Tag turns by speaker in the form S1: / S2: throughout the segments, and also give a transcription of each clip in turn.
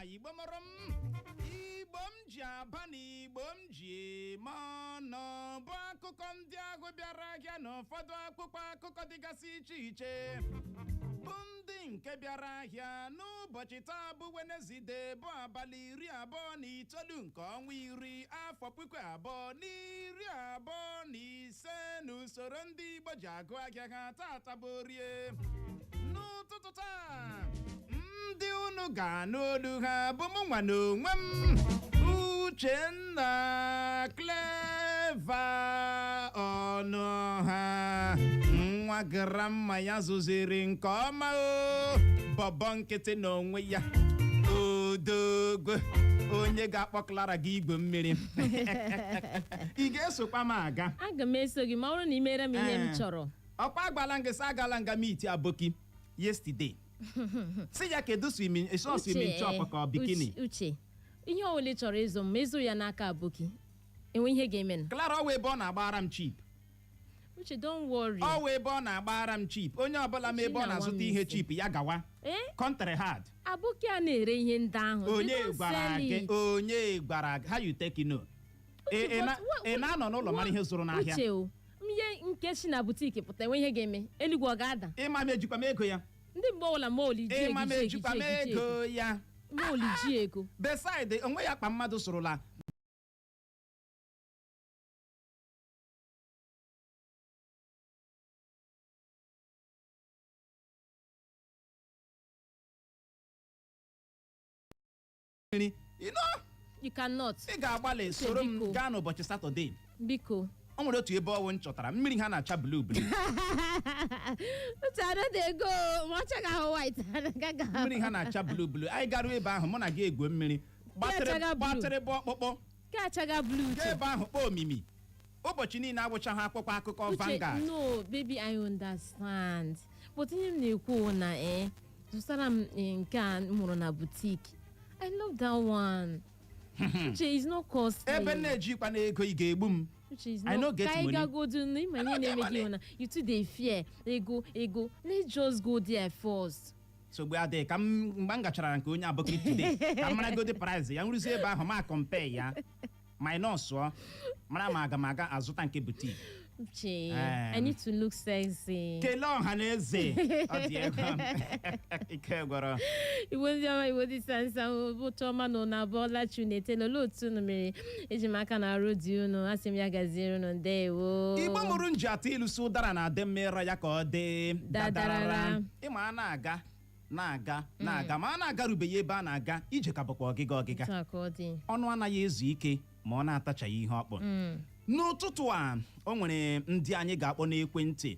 S1: Igbo mụrụ m, Igbo m ji aba na Igbo m ji eme ọnụ, bụ akụkọ ndị ahụ bịara ahịa na ụfọdụ akwụkwọ akụkọ dịgasị iche iche, bụ ndị nke bịara ahịa n'ụbọchị taa, bụ Wenezdee, bụ abalị 29 nke ọnwa 10, afọ 2025, n'usoro ndị Igbo ji agụ ahịa ha. Tata bụ Orie. N'ụtụtụ taa, ndị unu ga-anụ olu ha bụ mụ nwa na onwe m, Uchenna Clever Ọnụha, nwa grandma ya zụziri nke ọma, o bọbọ nkịtị n'onwe ya, odogo onye ga-akpọ Clara gị igwe mmiri. Ị ga-esokwa m aga?
S2: Aga m eso gị ma ọ bụrụ na ị mere m ihe m chọrọ.
S1: Ọkwa agbala nga sị agala nga meet aboki yesterday, si ya kedu swimming sọ swimming top ka ọ bikini.
S2: Uche, ihe ọ bụla ị chọrọ ịzụ m, ma ịzụ ya n'aka aboki, enwe ihe ga-eme nụ.
S1: Clara, ọwa ebe ọ na-agbara m cheap.
S2: Uche, don't worry.
S1: Ọwa ebe ọ na-agbara m cheap. Onye ọbụla ma ebe ọ na-azụta ihe cheap, ya gawa.
S2: Ee.
S1: Country hard.
S2: Aboki a na-ere ihe ndị ahụ.
S1: Onye gwara gị? Onye gwara gị? How you take know? Ị na-anọ n'ụlọ mara ihe zụrụ n'ahịa?
S2: Uche, o ihe nke si na boutique pụta, enwe ihe ga-eme? Eluigwe ọ ga-ada?
S1: Ịma m ejikwa m ego ya?
S2: Ndị mgbe ọbụla ma oli ji ego.
S1: Ịma m ejikwa m ego ya?
S2: Ma oli ji ego.
S1: Beside, onwe ya akpa mmadụ sụrụla. Mmiri, you know.
S2: You cannot.
S1: Ị ga-agbalị soro m
S2: Biko.
S1: gaa n'ụbọchị Satọde.
S2: Biko.
S1: O nwere otu ebe ọwụ m chọtara mmiri ha na-acha blue blue.
S2: Uche, I no dey go. Ma ọ chaghị ahụ white, agaghị ahụ.
S1: Mmiri ha na-acha blue blue. Anyị garuo ebe ahụ, mụ na gị egwu mmiri gbatịrị.
S2: Achaga blue.
S1: Gbatịrị bụ ọkpụkpụ.
S2: Ke achaga blue.
S1: Gaa
S2: Uche.
S1: ebe ahụ kpọọ omimi. Ụbọchị niile agwụcha ha akwụkwọ akụkọ
S2: Uche,
S1: Vanguard.
S2: no baby, I understand, but ihe m na-ekwu wụ na zụtara m nke a m hụrụ na boutique. I love that one. Uche, is not costly.
S1: Ebe m na-ejikwa n'ego, ị ga-egbu m.
S2: Uche, is
S1: I no
S2: not
S1: get
S2: ka anyị
S1: money.
S2: gagodu na ịma
S1: I no
S2: ihe
S1: get
S2: na-eme gị
S1: money.
S2: wụ na you too dey fear ego ego. Let's just go there first.
S1: Nsogbu adịghị. Ka m mgbe m gachara nke onye aboki today, ka m maragodi price ya, nrụzi ebe ahụ, ma compare ya minus ọ mara ma aga m aga azụta nke boutique.
S2: Uche, I need to look sexy.
S1: Kelee ọha na eze. Ọ dị ego ike gwọrọ.
S2: Igbo ndị ọma, Igbo dị sansa, ụbọchị ọma nọ na abụọla. Chu na-ete n'olee otu unu mere? Eji m aka na arụ dị unu. Asị m ya gaziere unu. Ndewo.
S1: Igbo mụrụ nji atụ ilu si ụdara na-adị mma ịra ya ka ọ dị
S2: dadarara.
S1: Ịma a na-aga na-aga na-aga, ma a na-agarubeghị ebe a na-aga, ije ka bụkwa ọgịga ọgịga.
S2: Otu a ka ọ dị.
S1: Ọnụ anaghị ezu ike ma ọ na-atachaghị ihe ọkpọ. N'ụtụtụ a, o nwere ndị anyị ga-akpọ n'ekwentị.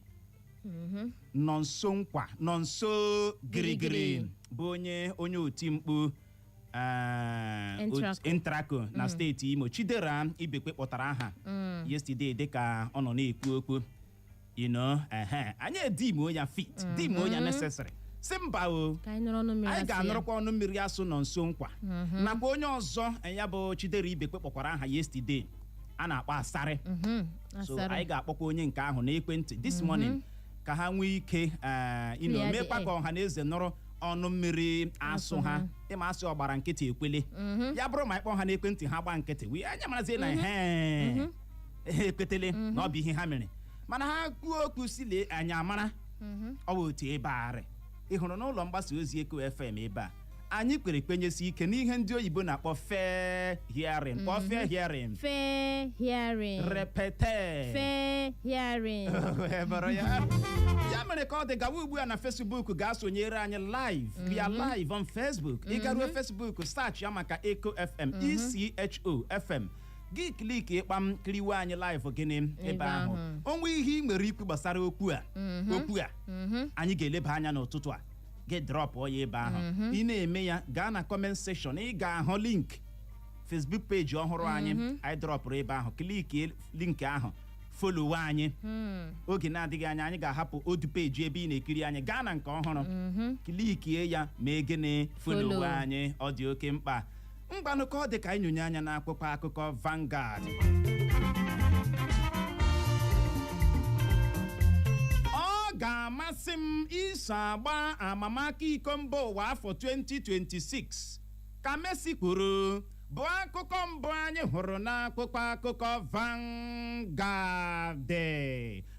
S1: Nọ nso nkwa, nọ nso girigiri.
S2: Girigiri.
S1: Bụ onye oti mkpu
S2: Entraco.
S1: Entraco na steeti Imo, Chidera Ibekwe, kpọtara aha yesterday dịka ọ nọ na-ekwu okwu ehe anyị edimo ya fit, dimo ya necessary, si mba o.
S2: Ka anyị nụrụ ọnụ mmiri
S1: Anyị
S2: asụ ya.
S1: ga-anụrụkwa ọnụ mmiri asụ nọ nso nkwa nakwa onye ọzọ ya bụ Chidera Ibekwe kpọkwara aha yesterday a na-akpọ Asarị. So
S2: Asarị.
S1: anyị ga-akpọkwa onye nke ahụ n'ekwentị this morning ka ha nwee ike
S2: Clear the
S1: meekwa
S2: air.
S1: ka ọha na eze nụrụ ọnụ mmiri asụ
S2: asụ
S1: ha.
S2: ha.
S1: Ịma asị ọgbara nkịtị ekwele ya bụrụ ma ịkpọ ha n'ekwentị, ha gba nkịtị wee anya marazie na ha ekwetele na ọ bụ ihe ha mere. Mana ha kwuo okwu si lee anyị amara ọ bụ otu ebe arị. Ị hụrụ n'ụlọ mgbasa ozi Eko FM ebe a, anyị kwere kwenyesi ike n'ihe ndị oyibo na-akpọ fair hearing. Kpọọ fair hearing.
S2: Fair hearing.
S1: Repete.
S2: Fair hearing.
S1: Wee bụrụ ya. Ya mere ka ọ dị, gawa ugbu a na Facebook ga-asonyere anyị live. We are live on Facebook. Ị garuo Facebook, search ya maka Eco FM, ECHO FM, gị click ịkpam, kiriwe anyị live. Gịnị ebe
S2: Ebe
S1: ahụ
S2: ahụ.
S1: Onwe ihe ị nwere ikwu gbasara okwu a anyị ga-eleba anya n'ụtụtụ a, gị drop ya ebe ahụ. Ị na-eme ya, gaa na comment section, ị ga-ahụ link Facebook page ọhụrụ anyị. Anyị dropụrụ ebe ahụ. Click link ahụ, follow anyị. Oge na-adịghị anya, anyị ga-ahapụ odu peji ebe ị na-ekiri anyị, gaa na nke ọhụrụ, clickie ya, mee gịnị? Follow
S2: Follow.
S1: anyị. Ọ dị oke mkpa. Mgbanụ, ka ọ dị ka anyị nyonye anya n'akwụkwọ akụkọ Vanguard. Ọ ga-amasị m iso agba amamaka iko mba ụwa afọ 2026. Ka Messi kwuru bụ akụkọ mbụ anyị hụrụ n'akwụkwọ akụkọ Vanguard.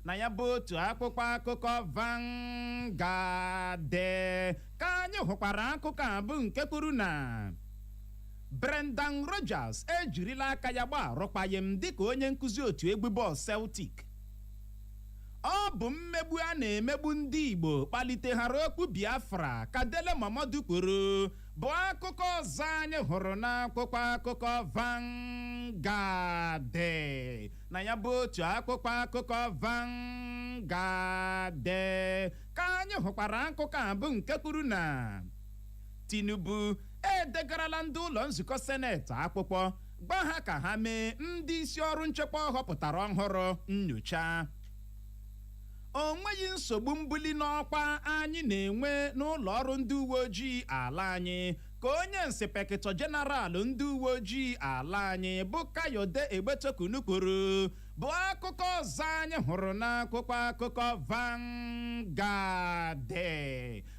S1: Na ya bụ otu akwụkwọ akụkọ Vanguard ka anyị hụkwara akụkọ a bụ nke kwuru na Brendan Rodgers ejirila aka ya gba arụkwaghịm dịka onye nkụzi otu egwu bọọlụ Celtic. Ọ bụ mmegbu a na-emegbu ndị Igbo kpaliteghara okwu Biafra, ka Dele Momodu kwuru, bụ akụkọ ọzọ anyị hụrụ n'akwụkwọ akụkọ Vanguard. Na ya bụ otu akwụkwọ akụkọ Vanguard ka anyị hụkwara akụkọ a bụ nke kwuru na Tinubu edegarala ndị ụlọ nzukọ seneti akwụkwọ, gwa ha ka ha mee ndị isi ọrụ nchekwa ọ họpụtara ọhụrụ nyocha. O nweghị nsogbu mbuli n'ọkwa anyị na-enwe n'ụlọ ọrụ ndị uwe ojii ala anyị, ka onye inspector general ndị uwe ojii ala anyị bụ Kayode Egbetokun kwuru, bụ akụkọ ọzọ anyị hụrụ n'akwụkwọ akụkọ Vanguard.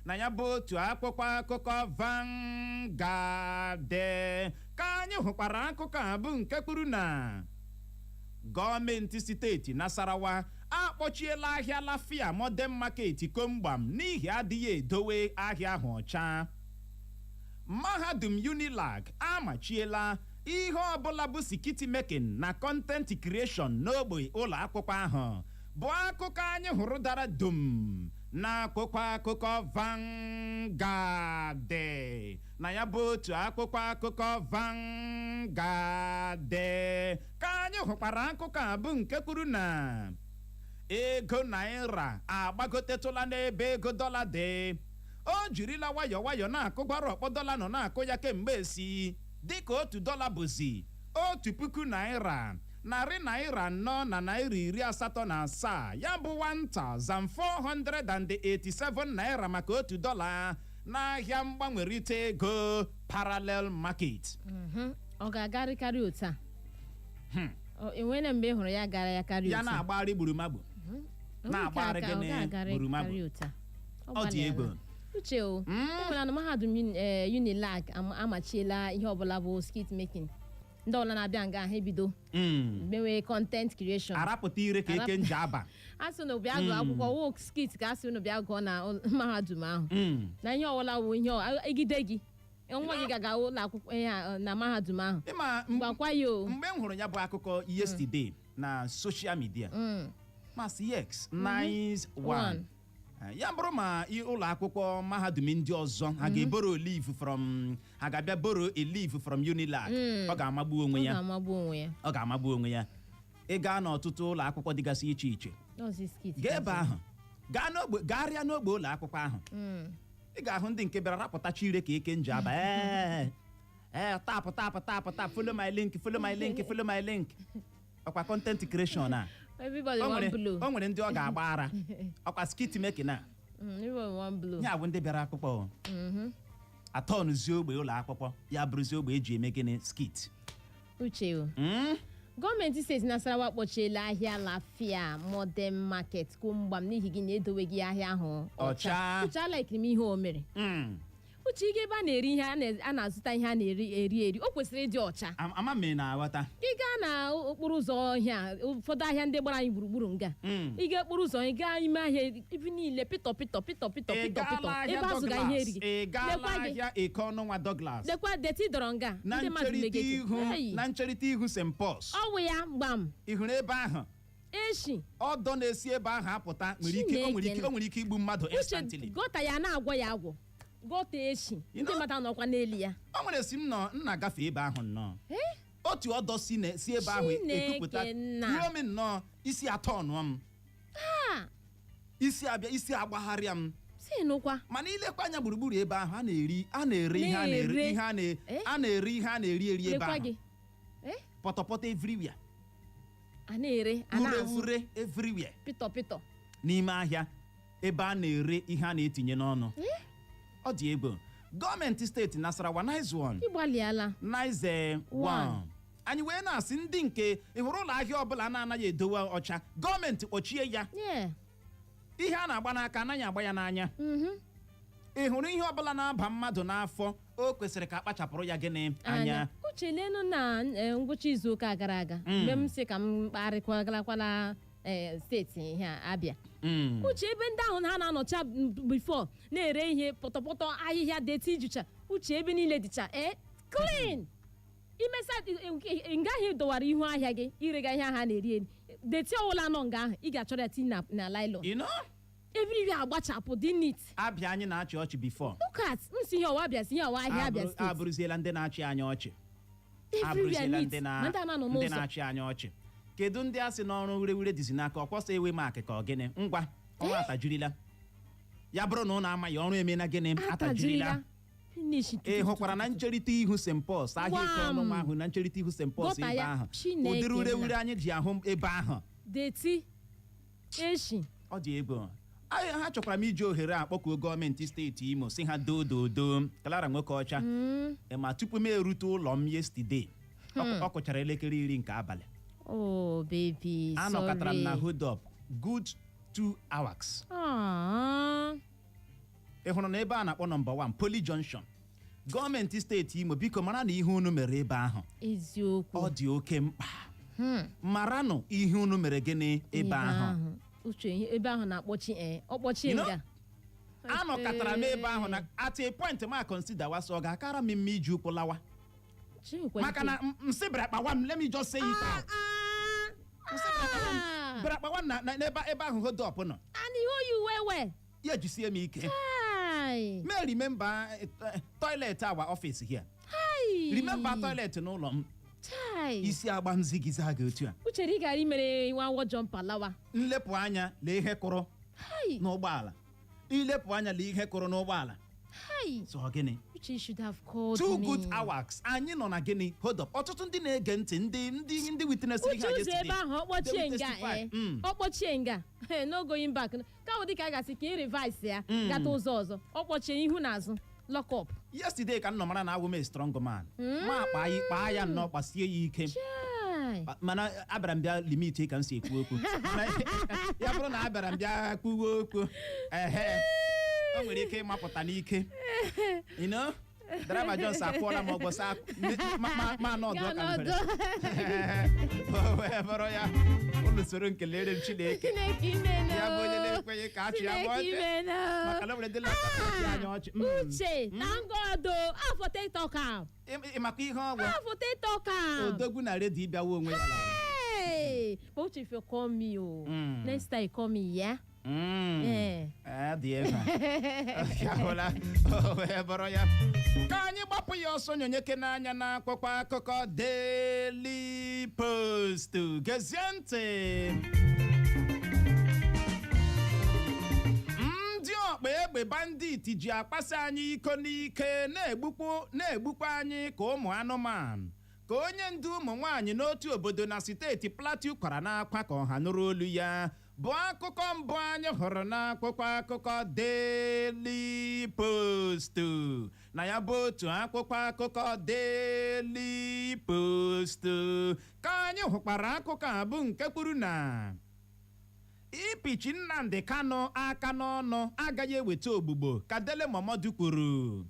S1: Na ya bụ otu akwụkwọ akụkọ Vanguard ka anyị hụkwara akụkọ a bụ nke kwuru na gọọmenti steeti Nasarawa akpọchiela ahịa Lafia Modern Market komgbam n'ihi adịghị edowe ahịa ahụ ọcha. Mahadum Unilag amachiela ihe ọbụla bụ skit making na content creation n'ogbe ụlọ akwụkwọ ahụ, bụ akụkọ anyị hụrụ dara dum n'akwụkwọ akụkọ Vanguard. Na ya bụ otu akwụkwọ akụkọ Vanguard ka anyị hụkwara akụkọ a bụ nke kwuru na ego naira agbagotetụla n'ebe ego dọla dị. O jirila nwayọọ nwayọọ na-akụgbara ọkpọ dọla nọ na-akụ ya kemgbe esi, dịka 1 dọla bụzi ₦1,487, ya bụ 1487 naira maka 1 dọla n'ahịa mgbanwerịta ego parallel market.
S2: Ọ ga-agarịkarị otu a? Enwere mgbe ị hụrụ ya gara ya karịa
S1: ya
S2: otu a?
S1: Na-agbagharị gburumagbu.
S2: O nwere
S1: Na-agbagharị
S2: ike aka, ọ
S1: gịnị?
S2: ga-agarị
S1: Gburumagbu.
S2: karịa otu a.
S1: Ọ dị
S2: gbalịala.
S1: egwu.
S2: Uche o, enwere na mahadum Unilag amachiela ihe ọbụla bụ skit making. Ndị ọbụla na-abịa nga ahụ ebido mewe content creation,
S1: arapụta ire ka eke nje aba.
S2: A sị na bịa gụọ akwụkwọ wụ skit, ka a sị unu bịa gụọ na mahadum ahụ, na ihe ọbụla wụ ihe egide gị, nwa gị gaga ụlọ akwụkwọ ihe a, na mahadum ahụ.
S1: Ịma
S2: Gwakwa ya o.
S1: Mgbe m hụrụ ya bụ akụkọ yesterday na social media, masị yes, nice one.
S2: One.
S1: Ya bụrụ ma ụlọ akwụkwọ mahadum ndị ọzọ ha ga-eborrow leaf from, ha ga-abịa borrow a leaf from Unilag, ọ ga-amagbu onwe
S2: Ọ
S1: ya.
S2: ga-amagbu onwe ya.
S1: Ọ ga-amagbu onwe ya. Ị gaa n'ọtụtụ ụlọ akwụkwọ dịgasị iche iche,
S2: Ọzi skit.
S1: Gaa ebe ahụ, gaa n'ogbe, gagharịa n'ogbe ụlọ akwụkwọ ahụ, ị ga-ahụ ndị nke bịara rapụtacha ire ka eke nji aba. Ee ee, tap tap tap tap, follow my link, follow my link, follow my link. Ọkwa content creation a.
S2: Everybody
S1: O
S2: wan
S1: nwere
S2: blow.
S1: O nwere ndị ọ ga-agba ara, ọkwa skit making a.
S2: Everybody wan blow.
S1: Ya bụ ndị bịara akwụkwọ atọnụzi ogbe ụlọ akwụkwọ, ya bụrụzi ogbe eji eme gịnị? Skit.
S2: Uche o, gọọmenti steeti Nasarawa kpọchiela ahịa Lafia Modern Market kwụmgbam n'ihi gị na-edoweghị ahịa ahụ
S1: Ọcha.
S2: Uche, alaikiri m ihe o mere. Uche, ịga ebe a na-eri ihe, a na-azụta ihe a na-eri eri eri, o kwesịrị ịdị ọcha.
S1: Ama m ị na-aghọta.
S2: Ị gaa na okporo ụzọ ọhịa, ụfọdụ ahịa ndị gbara anyị gburugburu nga, ị gaa okporo ụzọ, ị gaa ime ahịa, ibi niile pịtọ pịtọ pịtọ pịtọ
S1: Ị
S2: pịtọ pịtọ
S1: gaala ahịa
S2: ebe azụga ihe
S1: Douglas,
S2: erighi.
S1: ị gaala
S2: Lekwa gị.
S1: ahịa Eke Ọnụnwa Douglas.
S2: Lekwa dirty dọrọ nga
S1: Na
S2: ndị mmadụ
S1: ncherịta
S2: megeke.
S1: ihu
S2: Eyi.
S1: na ncherịta ihu St. Paul's.
S2: Ọ wụ ya gbam.
S1: Ị hụrụ ebe ahụ?
S2: Eshi.
S1: Ọdọ na-esi ebe ahụ apụta nwere ike o nwere ike o nwere ike igbu mmadụ
S2: Uche,
S1: instantly.
S2: gutter ya na-agwọ ya agwọ, gutter eshi.
S1: You
S2: Ndị mmadụ anọkwa n'elu ya.
S1: O nwere si m nọ m na-agafe ebe ahụ nnọọ, otu ọdọ si si ebe ahụ
S2: Chineke
S1: ekupụta
S2: nna.
S1: ruo m nnọọ isi atọ ọnụọ m, isi abịa isi agbagharịa m.
S2: Si nụkwa.
S1: Mana ilekwa anya gburugburu ebe ahụ, a na-eri, a na-ere ihe a na-ere
S2: Na-ere.
S1: ihe a na
S2: Eh?
S1: a na-ere ihe a na-eri eri ebe
S2: Lekwa
S1: ahụ.
S2: gị. Eh?
S1: Pọtọpọtọ everywhere.
S2: A na-ere, a
S1: ure
S2: na-azụ.
S1: Ure everywhere.
S2: Pịtọ pịtọ.
S1: N'ime ahịa ebe a na-ere ihe a na-etinye n'ọnụ. Ọ dị egwu. Gọọmenti steeti Nasarawa, nice one.
S2: Ịgbalịala.
S1: Nice one.
S2: One.
S1: Anyị wee na-asị ndị nke ị hụrụ ụlọ ahịa ọbụla na-anaghị edowe ọcha, gọọmenti kpọchie ya. Ihe a na-agba n'aka anaghị agba ya n'anya. Ị hụrụ ihe ọbụla na-aba mmadụ n'afọ, o kwesịrị ka akpachapụrụ ya gịnị anya.
S2: Uche, lenu na ngwụcha izu ụka gara aga, mgbe m sị ka m kparịkwagalakwala steeti ihe a Abịa. Uche, ebe ndị ahụ ha na-anọcha before na-ere ihe pọtọpọtọ, ahịhịa dirty jucha. Uche, ebe niile dịcha clean. Imesa nga ahụ ị dọwara ihu ahịa gị irega ihe ahụ a na-eri eri, dirty ọbụla nọ nga ahụ, ị ga-achọrọ ya tinye na nylon.
S1: You know?
S2: Everywhere agbachapụ, dị neat.
S1: Abịa anyị na-achị ọchị before.
S2: Look at nsi ihe ọwa Abịa, si ihe ọwa ahịa Abịa Steeti.
S1: Abụrụziela ndị na-achị anyị ọchị.
S2: Everywhere
S1: Abụrụziela
S2: neat.
S1: ndị na
S2: Ma ndị a na-anọ
S1: ndị
S2: n'ụzọ.
S1: na-achị anyị ọchị. Kedu ndị a sị n'ọrụ wurewure dịzi n'aka ọkwọsọ ewe mak ka ọ gịnị? Ngwa, ọrụ atajirila. Ya bụrụ na ụnụ amaghị, ọrụ emena gịnị? Atajirila.
S2: Finish.
S1: Ị hụkwara na ncherịta ihu St Paul's, ahịa eke
S2: Wam!
S1: ọnụnwa ahụ, na ncherịta ihu St Paul's
S2: Gọta
S1: ebe
S2: ya,
S1: ahụ,
S2: Chineke
S1: ụdịrị urewure
S2: nna.
S1: anyị ji ahụ ebe ahụ.
S2: Dirty eshi.
S1: Ọ dị egwu. Ha chọkwara m iji ohere a kpọkuo gọọmenti steeti Imo, si ha doo doo doo. Clara nwoke ọcha. Ma tupu m erute ụlọ m yesterday, ọ kụchara elekere 10 nke abalị.
S2: Oh baby, sorry.
S1: Anọkọtara m na hold up good 2 hours.
S2: Ah.
S1: Ị hụrụ na ebe a na-akpọ nọmba 1 Poly Junction, gọọmenti steeti Imo, biko mara na ihe unu mere ebe ahụ,
S2: Eziokwu.
S1: ọ dị oke mkpa. Maranụ ihe unu mere gịnị ebe ahụ.
S2: Uche, ebe ahụ na-akpọchi, ọkpọchi
S1: You know,
S2: nga.
S1: Anọkọtara m ebe ahụ na at a point ma consider wasọ ọ ga-akara m mma iji ụkwụ lawa.
S2: Chinwe.
S1: Maka na nsị bịara kpawa m, let me just say it out. Nsị bịara kpawa m, bịara kpawa m na n'ebe ebe ahụ hold up nọ.
S2: And you you well well.
S1: Ya jisie m ike.
S2: Hi.
S1: May remember toilet our office here.
S2: Hi.
S1: Remember toilet n'ụlọ m.
S2: Chai.
S1: Isi agba m zigizaga otu a.
S2: Uche, ị gara imere nwa awọ jumper lawa.
S1: Nlepụ anya, lee ihe kụrụ
S2: Hi.
S1: n'ụgbọala. Ilepụ anya, lee ihe kụrụ n'ụgbọala.
S2: Hi.
S1: So gịnị?
S2: Uche, you should have called
S1: Two
S2: me.
S1: good hours anyị nọ na gịnị? Hold up. Ọtụtụ ndị na-ege ntị, ndị witness ihe
S2: Uche,
S1: a
S2: ụzọ
S1: yesterday,
S2: ebe ahụ ọkpọchie
S1: they will
S2: nga.
S1: testify.
S2: Ọkpọchie nga. No going back. Ka ọ dị ka a gasị ka ị revise ya gata ụzọ ọzọ, ọkpọchie ihu na azụ, lock up.
S1: Yesterday ka m nọ mara na awụ m a strong man. Ma kpaa ya, kpaa ya nnọọ, kpasie ya ike.
S2: Chai.
S1: Mana abịara m bịa limit ka m si ekwu okwu. Mana ya bụrụ na abịara m bịa kwuwe okwu, ehe, o nwere ike ịmapụta n'ike. You know, Driver Jones akwụọla m ụgwọ sa ma nọdụ
S2: Gaa
S1: ka ngwere.
S2: nọdụ.
S1: O wee bụrụ ya, unu soro nkelere m Chineke.
S2: Chineke imena.
S1: Ya bụ onye na-ekweghị ka achị ya bụ
S2: Chineke
S1: ọchị.
S2: imena.
S1: Maka na o nwere ndị na-achị anya ọchị.
S2: Uche, thank God o afọ TikTok am.
S1: Ị makwa ihe ọgwụ
S2: Afọ TikTok am.
S1: odogwu na redio ịbịawa onwe ya n'ala.
S2: Hey, but Uche, if you call me o, next time you call me, yeah. Eh.
S1: Ee, dị egwu. Ya hụla, o wee bụrụ ya, ka anyị gbapụ ya ọsọ nyonyeke n'anya n'akwụkwọ akụkọ Daily Post. Gezie ntị. Ndị ọkpa egbe bandit ji akpasa anyị iko n'ike, na-egbukwu na-egbukwa anyị ka ụmụ anụmanụ, ka onye ndu ụmụ nwaanyị n'otu obodo na steeti Plateau kwara n'akwa ka ọha nụrụ olu ya, bụ akụkọ mbụ anyị hụrụ n'akwụkwọ akụkọ Daily Post. Na ya bụ otu akwụkwọ akụkọ Daily Post ka anyị hụkwara akụkọ a bụ nke kwuru na ipichi Nnamdi Kanu aka n'ọnụ agaghị eweta ogbugbo, ka Dele Momodu kwuru.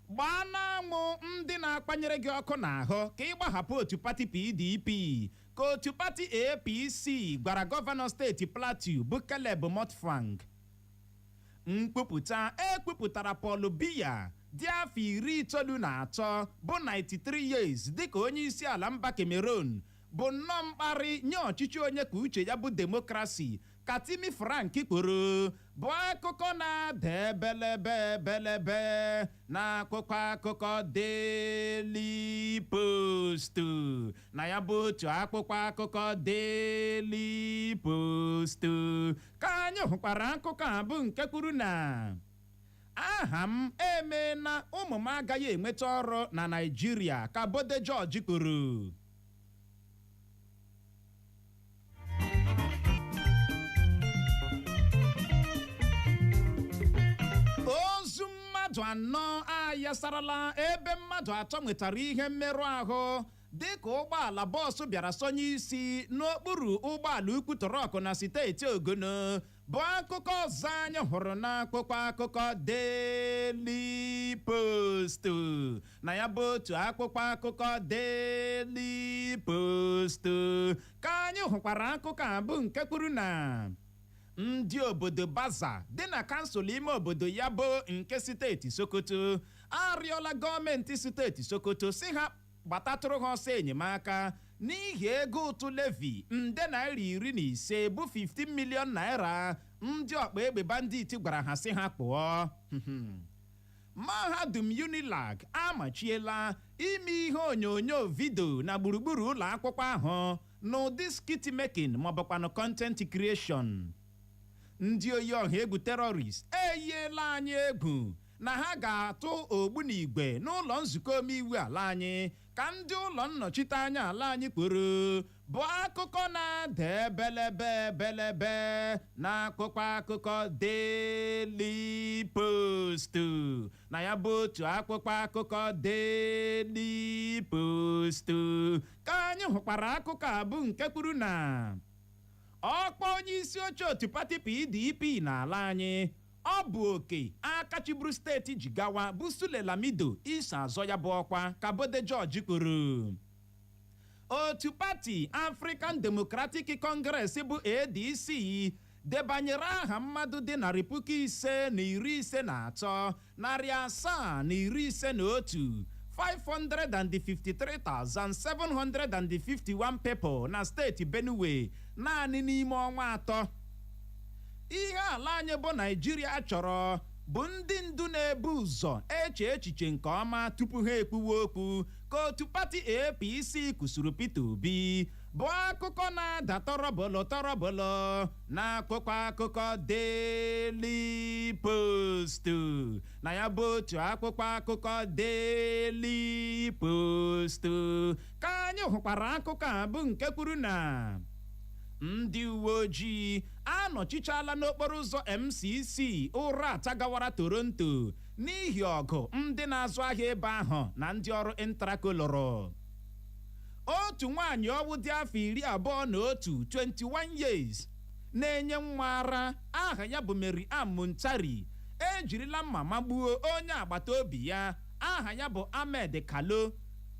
S1: Gbaa n'anwụ ndị na-akpanyere gị ọkụ n'ahụ ka ị gbahapụ otu pati PDP, ka otu pati APC gwara gọvanọ steeti Plateau bụ Caleb Mutfwang. Nkwupụta ekwupụtara Paul Biya dị afọ 93 bụ 93 years dịka onye isi ala mba Cameroon bụ nnọọ mkparị nye ọchịchị onye ka uche ya bụ demokrasi, ka Timi Frank kwuru, bụ akụkọ na-ada ebelebe ebelebe n'akwụkwọ akụkọ Daily Post. Na ya bụ otu akwụkwọ akụkọ Daily Post ka anyị hụkwara akụkọ a bụ nke kwuru na aha m emeela ụmụ m agaghị enweta ọrụ na Naịjirịa, ka Bode George kwuru. Ozu mmadụ anọ ayasarala ebe mmadụ atọ nwetara ihe mmerụ ahụ dịka ụgbọala bọọsụ bịara sonye isi n'okpuru ụgbọala ukwu truck na steeti Ogono. Bụ akụkọ ọzọ anyị hụrụ n'akwụkwọ akụkọ Daily Post. Na ya bụ otu akwụkwọ akụkọ Daily Post ka anyị hụkwara akụkọ a, bụ nke kwuru na ndị obodo Baza dị na kansụl ime obodo ya bụ nke steeti Sokoto arịọla gọọmenti steeti Sokoto si ha gbatatụrụ ha ọsọ enyemaka n'ihi ego ụtụ levy nde naira 15 bụ 15 million naira ndị ọkpa egbe bandit gwara ha si ha kpụọ. Mahadum Unilag amachiela ime ihe onyonyo video na gburugburu ụlọ akwụkwọ ahụ n'ụdị skit making maọbụkwanụ content creation. Ndị oyi ọha egwu terrorist eyiela anyị egwu na ha ga-atụ ogbunigwe n'ụlọ nzukọ omeiwu ala anyị, ka ndị ụlọ nnọchite anya ala anyị kwuru. Bụ akụkọ na-ada ebelebe ebelebe n'akwụkwọ akụkọ Daily Post. Na ya bụ otu akwụkwọ akụkọ Daily Post ka anyị hụkwara akụkọ a, bụ nke kwuru na ọkpọ onye isi oche otu pati PDP n'ala anyị, ọ bụ oke aka chịburu steeti Jigawa bụ Sule Lamido iso azọ ya bụ ọkwa, ka Bode George kwuru. Otu pati African Democratic Congress bụ ADC debanyere aha mmadụ dị 553,751 people, 553,751 people na steeti Benue naanị n'ime ọnwa 3. Ihe ala anyị bụ Naijiria chọrọ bụ ndị ndu na-ebu ụzọ eche echiche nke ọma tupu ha ekwuwe okwu, ka otu pati APC kwusuru Peter Obi. Bụ akụkọ na-ada tọrọbụlụ tọrọbụlụ n'akwụkwọ akụkọ Daily Post. Na ya bụ otu akwụkwọ akụkọ Daily Post ka anyị hụkwara akụkọ a, bụ nke kwuru na ndị uwe ojii anọchichala n'okporo ụzọ MCC ụra atagawara Toronto n'ihi ọgụ ndị na-azụ ahịa ebe ahụ na ndị ọrụ Intraco lụrụ. Otu nwaanyị ọwụ dị afọ 21, 21 years, na-enye nwa ara, aha ya bụ Mary Ann Muntari, ejirila mma magbuo onye agbata obi ya aha ya bụ Ahmed Kalo,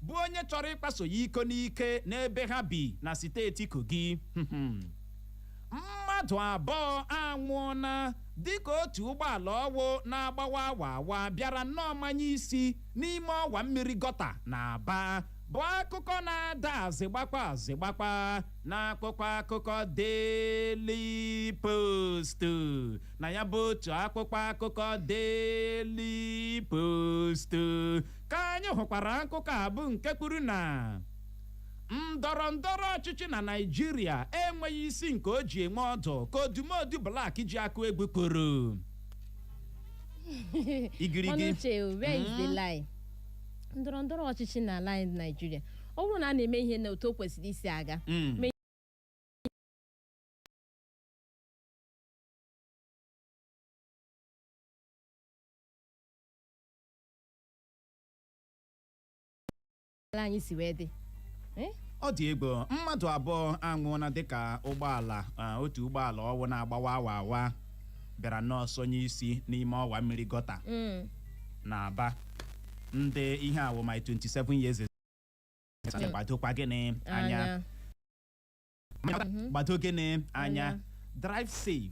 S1: bụ onye chọrọ ịkpaso ya iko n'ike n'ebe ha bi na steeti Kogi. Mmadụ 2 anwụọna dịka otu ụgbọala ọwụ na-agbawa awa awa bịara nnọọ manye isi n'ime ọwa mmiri gọta na Aba. Bụ akụkọ na-ada azịgbakwa azịgbakwa n'akwụkwọ akụkọ Daily Post. Na ya bụ otu akwụkwọ akụkọ Daily Post ka anyị hụkwara akụkọ a, bụ nke kwuru na ndọrọ ndọrọ ọchịchị na Naịjirịa enweghị isi nke o ji enwe ọdụ, ka Odumodu Black ji akụ egwu kwuru. Igirigi.
S2: Ọnụuche, where is the lie? Ndọrọ ndọrọ ọchịchị n'ala anyị Naijiria, ọ bụrụ na a na-eme ihe na otu o kwesịrị isi aga mee ala anyị si wee dị.
S1: Ọ dị egwu. Mmadụ 2 anwụọna dịka ụgbọala otu ụgbọala ọwụ na-agbawa awa awa bịara nọọsọ nye isi n'ime ọwa mmiri gọta na Aba. Ndị ihe awụ my 27 years gbadokwa gịnị anya. Gbado gịnị anya.
S2: Anya.
S1: Drive safe.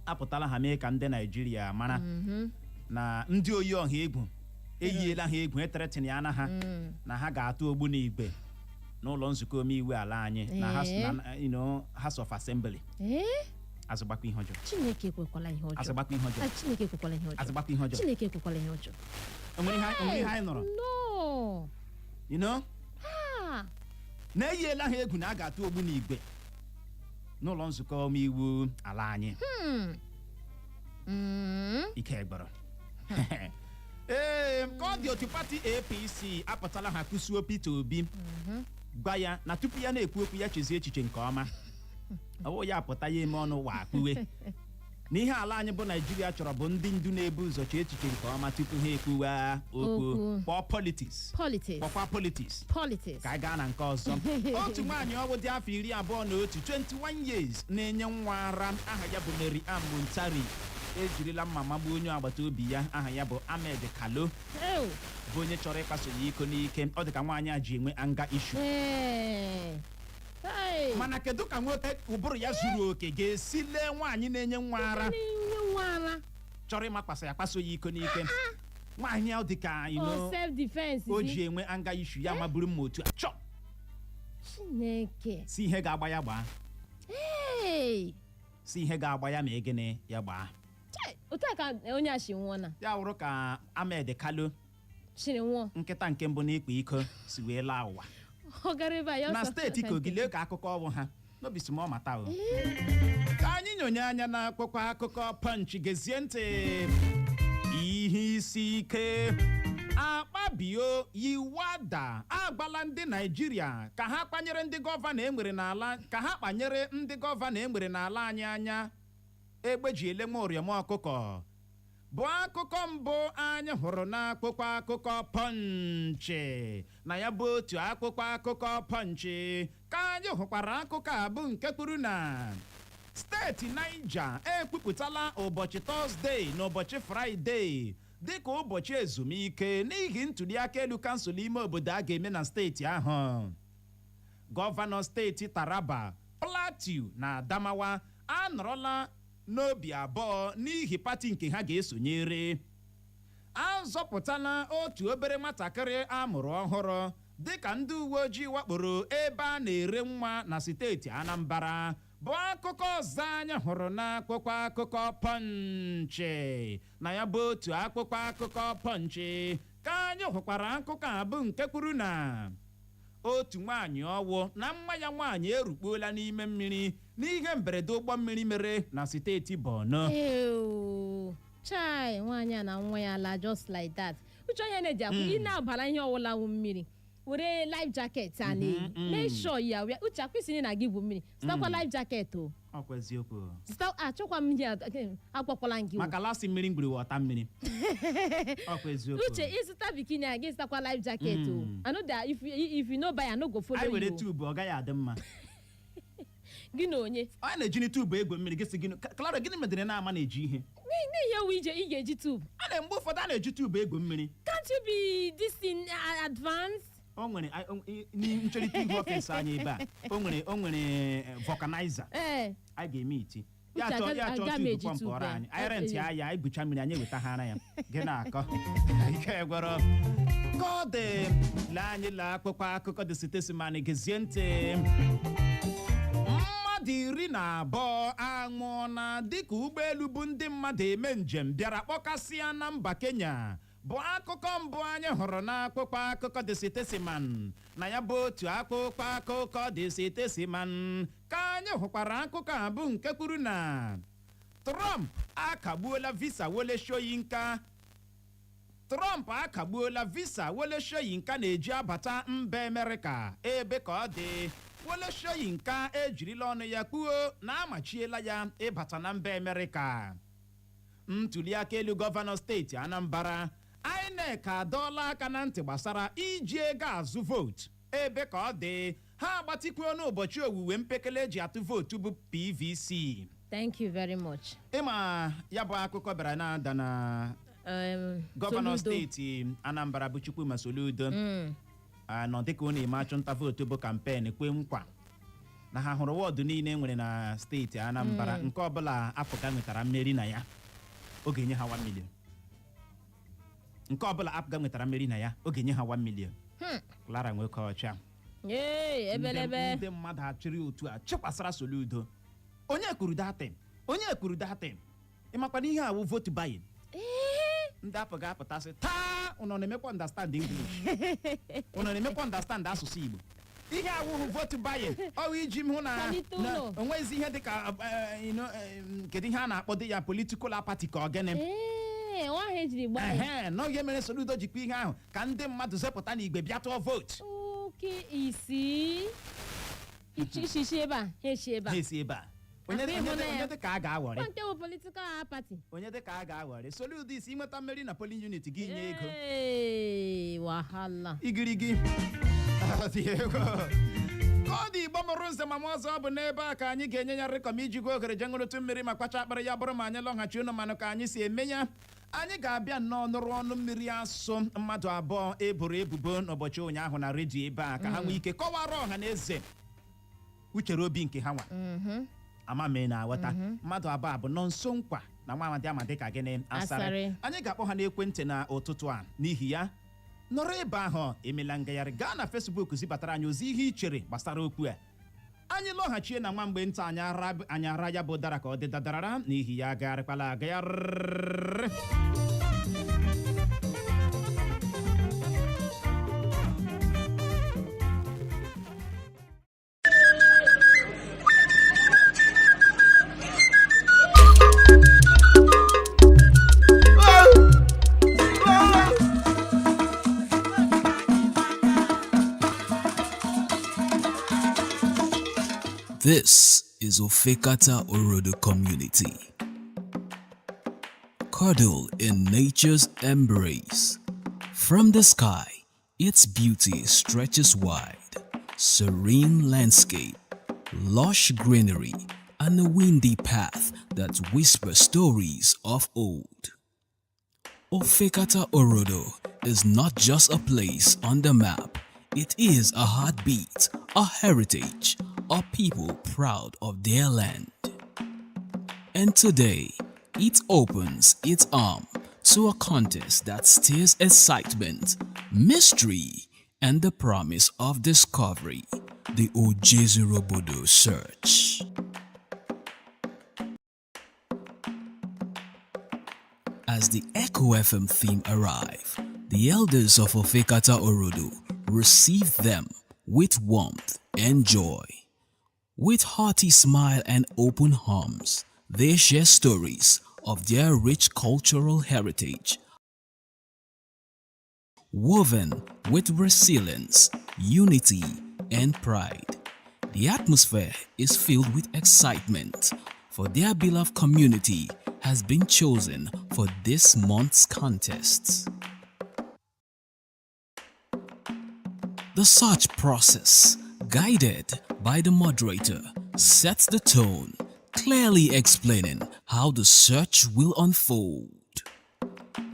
S1: Apụtala ha mee ka ndị Naijiria mara na ndị oyi ọha egwu eyiela ha egwu, ethreaten ya na ha na ha ga-atụ ogbunigwe n'ụlọ nzukọ omeiwu ala anyị na na, House of Assembly. Azụgbakwa ihe ọjọọ.
S2: Chineke ekwekwala ihe ọjọọ.
S1: Azụgbakwa ihe ọjọọ.
S2: Ah, Chineke ekwekwala ihe ọjọọ.
S1: Azụgbakwa ihe ọjọọ.
S2: Chineke ekwekwala ihe ọjọọ.
S1: Enwere ihe anyị nụrụ.
S2: No. Ah.
S1: Na-eyiela ha egwu na a ga-atụ ogbunigwe n'ụlọ nzukọ omeiwu ala anyị. Ike gbọrọ. Ee, ka ọ dị, otu pati APC apụtala ha kụsuo Peter Obi, gwa ya na tupu ya na-ekwu okwu ya chezie echiche nke ọma. Ọwụ ya apụta ya eme ọnụ wa akpụwe. Na ihe ala anyị bụ Naijiria chọrọ bụ ndị ndu na-ebu ụzọ chee echiche nke ọma tupu ha ekwuwa okwu.
S2: Okwu.
S1: Kpọọ politics.
S2: Politics.
S1: Kpọkwa politics.
S2: Politics.
S1: Ka anyị gaa na nke ọzọ. Otu nwaanyị ọwụ dị afọ 21, 21 years, na-enye nwa ara, aha ya bụ Mary Ann Muntari, ejirila mma magbuo onye agbata obi ya aha ya bụ Ahmed Kalo,
S2: Ew.
S1: bụ onye chọrọ ịkpaso ya iko n'ike. Ọ dị ka nwaanyị a ji enwe anger issue.
S2: Ee. Hey.
S1: Mana kedu ka nwoke ụbụrụ ya zuru oke ga-esi lee nwaanyị na-enye nwa ara,
S2: na-enye nwa ara,
S1: chọrọ ịmakwasị ya, kpaso ya iko n'ike? Nwaanyị ahụ dị ka
S2: o self defense.
S1: O ji enwe anger issue, ya maburu mma otu a chọ.
S2: Chineke.
S1: Si ihe ga-agba ya gbaa.
S2: Hey.
S1: Si ihe ga-agba ya ma egene ya gbaa.
S2: Chai, otu a ka onye a si nwụọ na
S1: Ya wụrụ ka Ahmed Kalo,
S2: chiri nwụọ,
S1: nkịta nke mbụ n'ịkpa iko, si wee laa ụwa.
S2: Ọ gara ebe a ya
S1: Na
S2: ọsọ.
S1: steeti Kogi. Lee ka akụkọ ọbụ ha n'obi si m ọ mata o. Ka anyị nyonye anya n'akwụkwọ akụkọ Punch. Gezie ntị. Ihe isi ike akpabio yiwada agbala ndị Naijiria ka ha kpanyere ndị gọvanọ enwere n'ala, ka ha kpanyere ndị gọvanọ enwere n'ala anyị anya egbe ji ele nwa ụrịọm ọkụkọ, bụ akụkọ mbụ anyị hụrụ n'akwụkwọ akụkọ Punch. Na ya bụ otu akwụkwọ akụkọ Punch ka anyị hụkwara akụkọ a bụ nke kwuru na steeti Niger ekwupụtala ụbọchị Tọzdee na ụbọchị Fraịde dịka ụbọchị ezumike n'ihi ntụliaka elu kansụl ime obodo a ga-eme na steeti ahụ. Gọvanọ steeti Taraba, Plateau na Adamawa anọrọla n'obi abụọ n'ihi pati nke ha ga-esonyere. A zọpụtala otu obere nwatakịrị a mụrụ ọhụrụ dịka ndị uwe ojii wakporo ebe a na-ere nwa na steeti Anambra, bụ akụkọ ọzọ anyị hụrụ n'akwụkwọ akụkọ Punch. Na ya bụ otu akwụkwọ akụkọ Punch ka anyị hụkwara akụkọ a bụ nke kwuru na otu nwaanyị ọwụ na nwa ya nwaanyị erukpuola n'ime mmiri n'ihe mberede ụgbọ mmiri mere na steeti Borno.
S2: Ew. Chai, nwaanyị a na nwa ya la just like that. Uche, onye na-eji akwụ ị na-abara ihe ọwụla wụ mmiri, were life jacket a na-eyi. Make sure ya wee. Uche, akwụsịrị na gị bụ mmiri, zụtakwa life jacket o.
S1: Ọkwa eziokwu.
S2: Zụta. Achọkwa m ihe agwakwala m gị o.
S1: Maka lasị mmiri mgbiri wọta mmiri, ọkwa eziokwu.
S2: Uche, ịzụta bikini a, gị zụtakwa life jacket o. I know that if you no buy, I no go follow
S1: Anyị were
S2: you o.
S1: tube, ọ gaghị adị mma.
S2: Gị na onye?
S1: Anyị na-ejini tube egwu mmiri. Gị sị gịnị? Clara, gịnị medere na-ama na-eji ihe?
S2: N'ihe ewu ije ị ga-eji tube?
S1: A na mgbe ụfọdụ a na-eji tube egwu mmiri.
S2: Can't you be this in advance?
S1: O nwere ncherịta ihu ọfịs anyị ebe a, o nwere vulcanizer. Anyị ga-eme iti ya.
S2: Uche,
S1: Chọọ ya, chọọ
S2: aga m
S1: tube
S2: eji
S1: pọmpụ
S2: tube
S1: ọrụ
S2: a.
S1: anyị. Anyị rentị ya, anyị gwucha mmiri, anyị ewetaghara ya. Gị na-akọ ike gwọrọ ka ọ dị. Lee anyị, lee akwụkwọ akụkọ The Statesman. Gezie ntị. Mmadụ 12 anwụọna dịka ụgbọelu bụ ndị mmadụ eme njem bịara kpọkasịa na mba Kenya, bụ akụkọ mbụ anyị hụrụ n'akwụkwọ akụkọ The Statesman. Na ya bụ otu akwụkwọ akụkọ The Statesman ka anyị hụkwara akụkọ a bụ nke kwuru na Trump akagbuola visa Wole Soyinka. Trump akagbuola visa Wole Soyinka na-eji abata mba Amerịka. Ebe ka ọ dị, Wole Soyinka ejirila ọnụ ya kwuo na amachiela ya ịbata na mba Amerịka. Ntụliaka elu gọvanọ steeti Anambra, INEC adọọla aka na ntị gbasara iji ego azụ vootu. Ebe ka ọ dị, ha agbatịkwuo n'ụbọchị owuwe mpekele eji atụ vootu bụ PVC.
S2: Thank you very much.
S1: Ịma ya bụ akụkọ bịara na-ada na gọvanọ
S2: Soludo.
S1: steeti Anambra bụ Chukwuma Soludo nọ dịka ọ na-eme achụnta vootu bụ campaign, kwe nkwa na ha hụrụ wọdụ niile e nwere na steeti Anambra, nke ọbụla APGA nwetara mmeri na ya, ọ ga-enye ha 1 million. Nke ọbụla APGA nwetara mmeri na ya, ọ ga-enye ha 1 million. Clara nwoke ọcha.
S2: Ee, ebelebe.
S1: Ndị mmadụ achịrị otu a chịkwasara Soludo. Onye kwuru datin? Onye kwuru datin? Ịmakwa na ihe awụ vote buying? Ndị APGA apụtasị taa, ụnọ na-emekwa understand English, ụnọ na-emekwa understand asụsụ Igbo. Ihe awụhụ vote buying, ọ iji m hụ na
S2: Kwalite
S1: na
S2: ụlọ.
S1: onwezi ihe dịka kedu ihe a na-akpọ dị ya, political party ka ọ gịnị?
S2: Ee, nwa ahụ ejiri gbaa ya.
S1: Ehe, n'oge mere Soludo jikwa ihe ahụ ka ndị mmadụ zepụta n'igwe bịa tụọ vootu.
S2: Oke isi ishishi ebe a, ha esi ebe
S1: Ha
S2: a.
S1: esi ebe a. Onye
S2: Akwa
S1: onye
S2: ịhụnanya.
S1: onye dị ka a ga-aghọrị?
S2: Kwa nke bụ political party.
S1: Onye dị ka a ga-aghọrị? Soludo isi inweta mmeri na polling unit gị, nye ego.
S2: Ee, wahala.
S1: Igirigi. Ọ dị egwu. Ka ọ dị, Igbo mụrụ nze ma m ọzọ, bụ n'ebe a ka anyị ga-enye ya rịkọm iji gwa ohere jee ṅụrụtụ mmiri ma kpacha akpịrị. Ya bụrụ ma anyị lọghachi, unu manụ ka anyị si eme ya. Anyị ga-abịa nnọọ nụrụ ọnụ mmiri asụ mmadụ abụọ eboro ebubo n'ụbọchị ụnyaahụ na redio ebe a, ka ha nwee ike kọwara ọha na eze uchere obi nke ha nwa. Ama m ị na-aghọta. Mmadụ abụọ a bụ nọ nso nkwa na nwa amadi ama dịka gịnị? Asarị.
S2: Asarị.
S1: Anyị ga-akpọ ha n'ekwentị na ụtụtụ a. N'ihi ya, nọrọ ebe ahụ, emela ngagharị, gaa na Facebook zibatara anyị ozi ihe i chere gbasara okwu a. Anyị lọghachie na nwa mgbe nta, anyị ara anyị ara ya bụ dara ka ọ dị dadarara. N'ihi ya, agagharịkwala agagharị.
S3: This is Ofekata Orodo Community. Cuddle in nature's embrace. From the sky, its beauty stretches wide. Serene landscape, lush greenery, and a windy path that whispers stories of old. Ofekata Orodo is not just a place on the map. It is a heartbeat, a heritage, a people proud of their land. And today, it opens its arm to a contest that stirs excitement, mystery, and the promise of discovery, the Ojezurobodo Search. As the Echo FM theme arrive, the elders of Ofekata Orodo receive them with warmth and joy. With hearty smile and open arms, they share stories of their rich cultural heritage, woven with resilience, unity, and pride. The atmosphere is filled with excitement, for their beloved community has been chosen for this month's contest. The search process, guided by the moderator, sets the tone, clearly explaining how the search will unfold.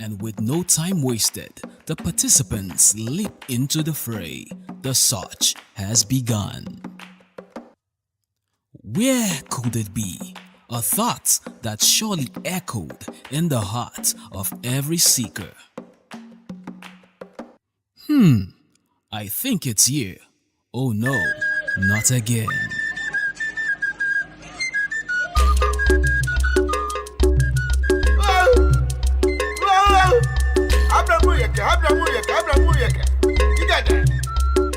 S3: And with no time wasted, the participants leap into the fray. The search has begun. Where could it be? A thought that surely echoed in the heart of every seeker. I think it's here. Oh no, not again.
S4: Abramuyeke, Abramuyeke, Abramuyeke. Igede.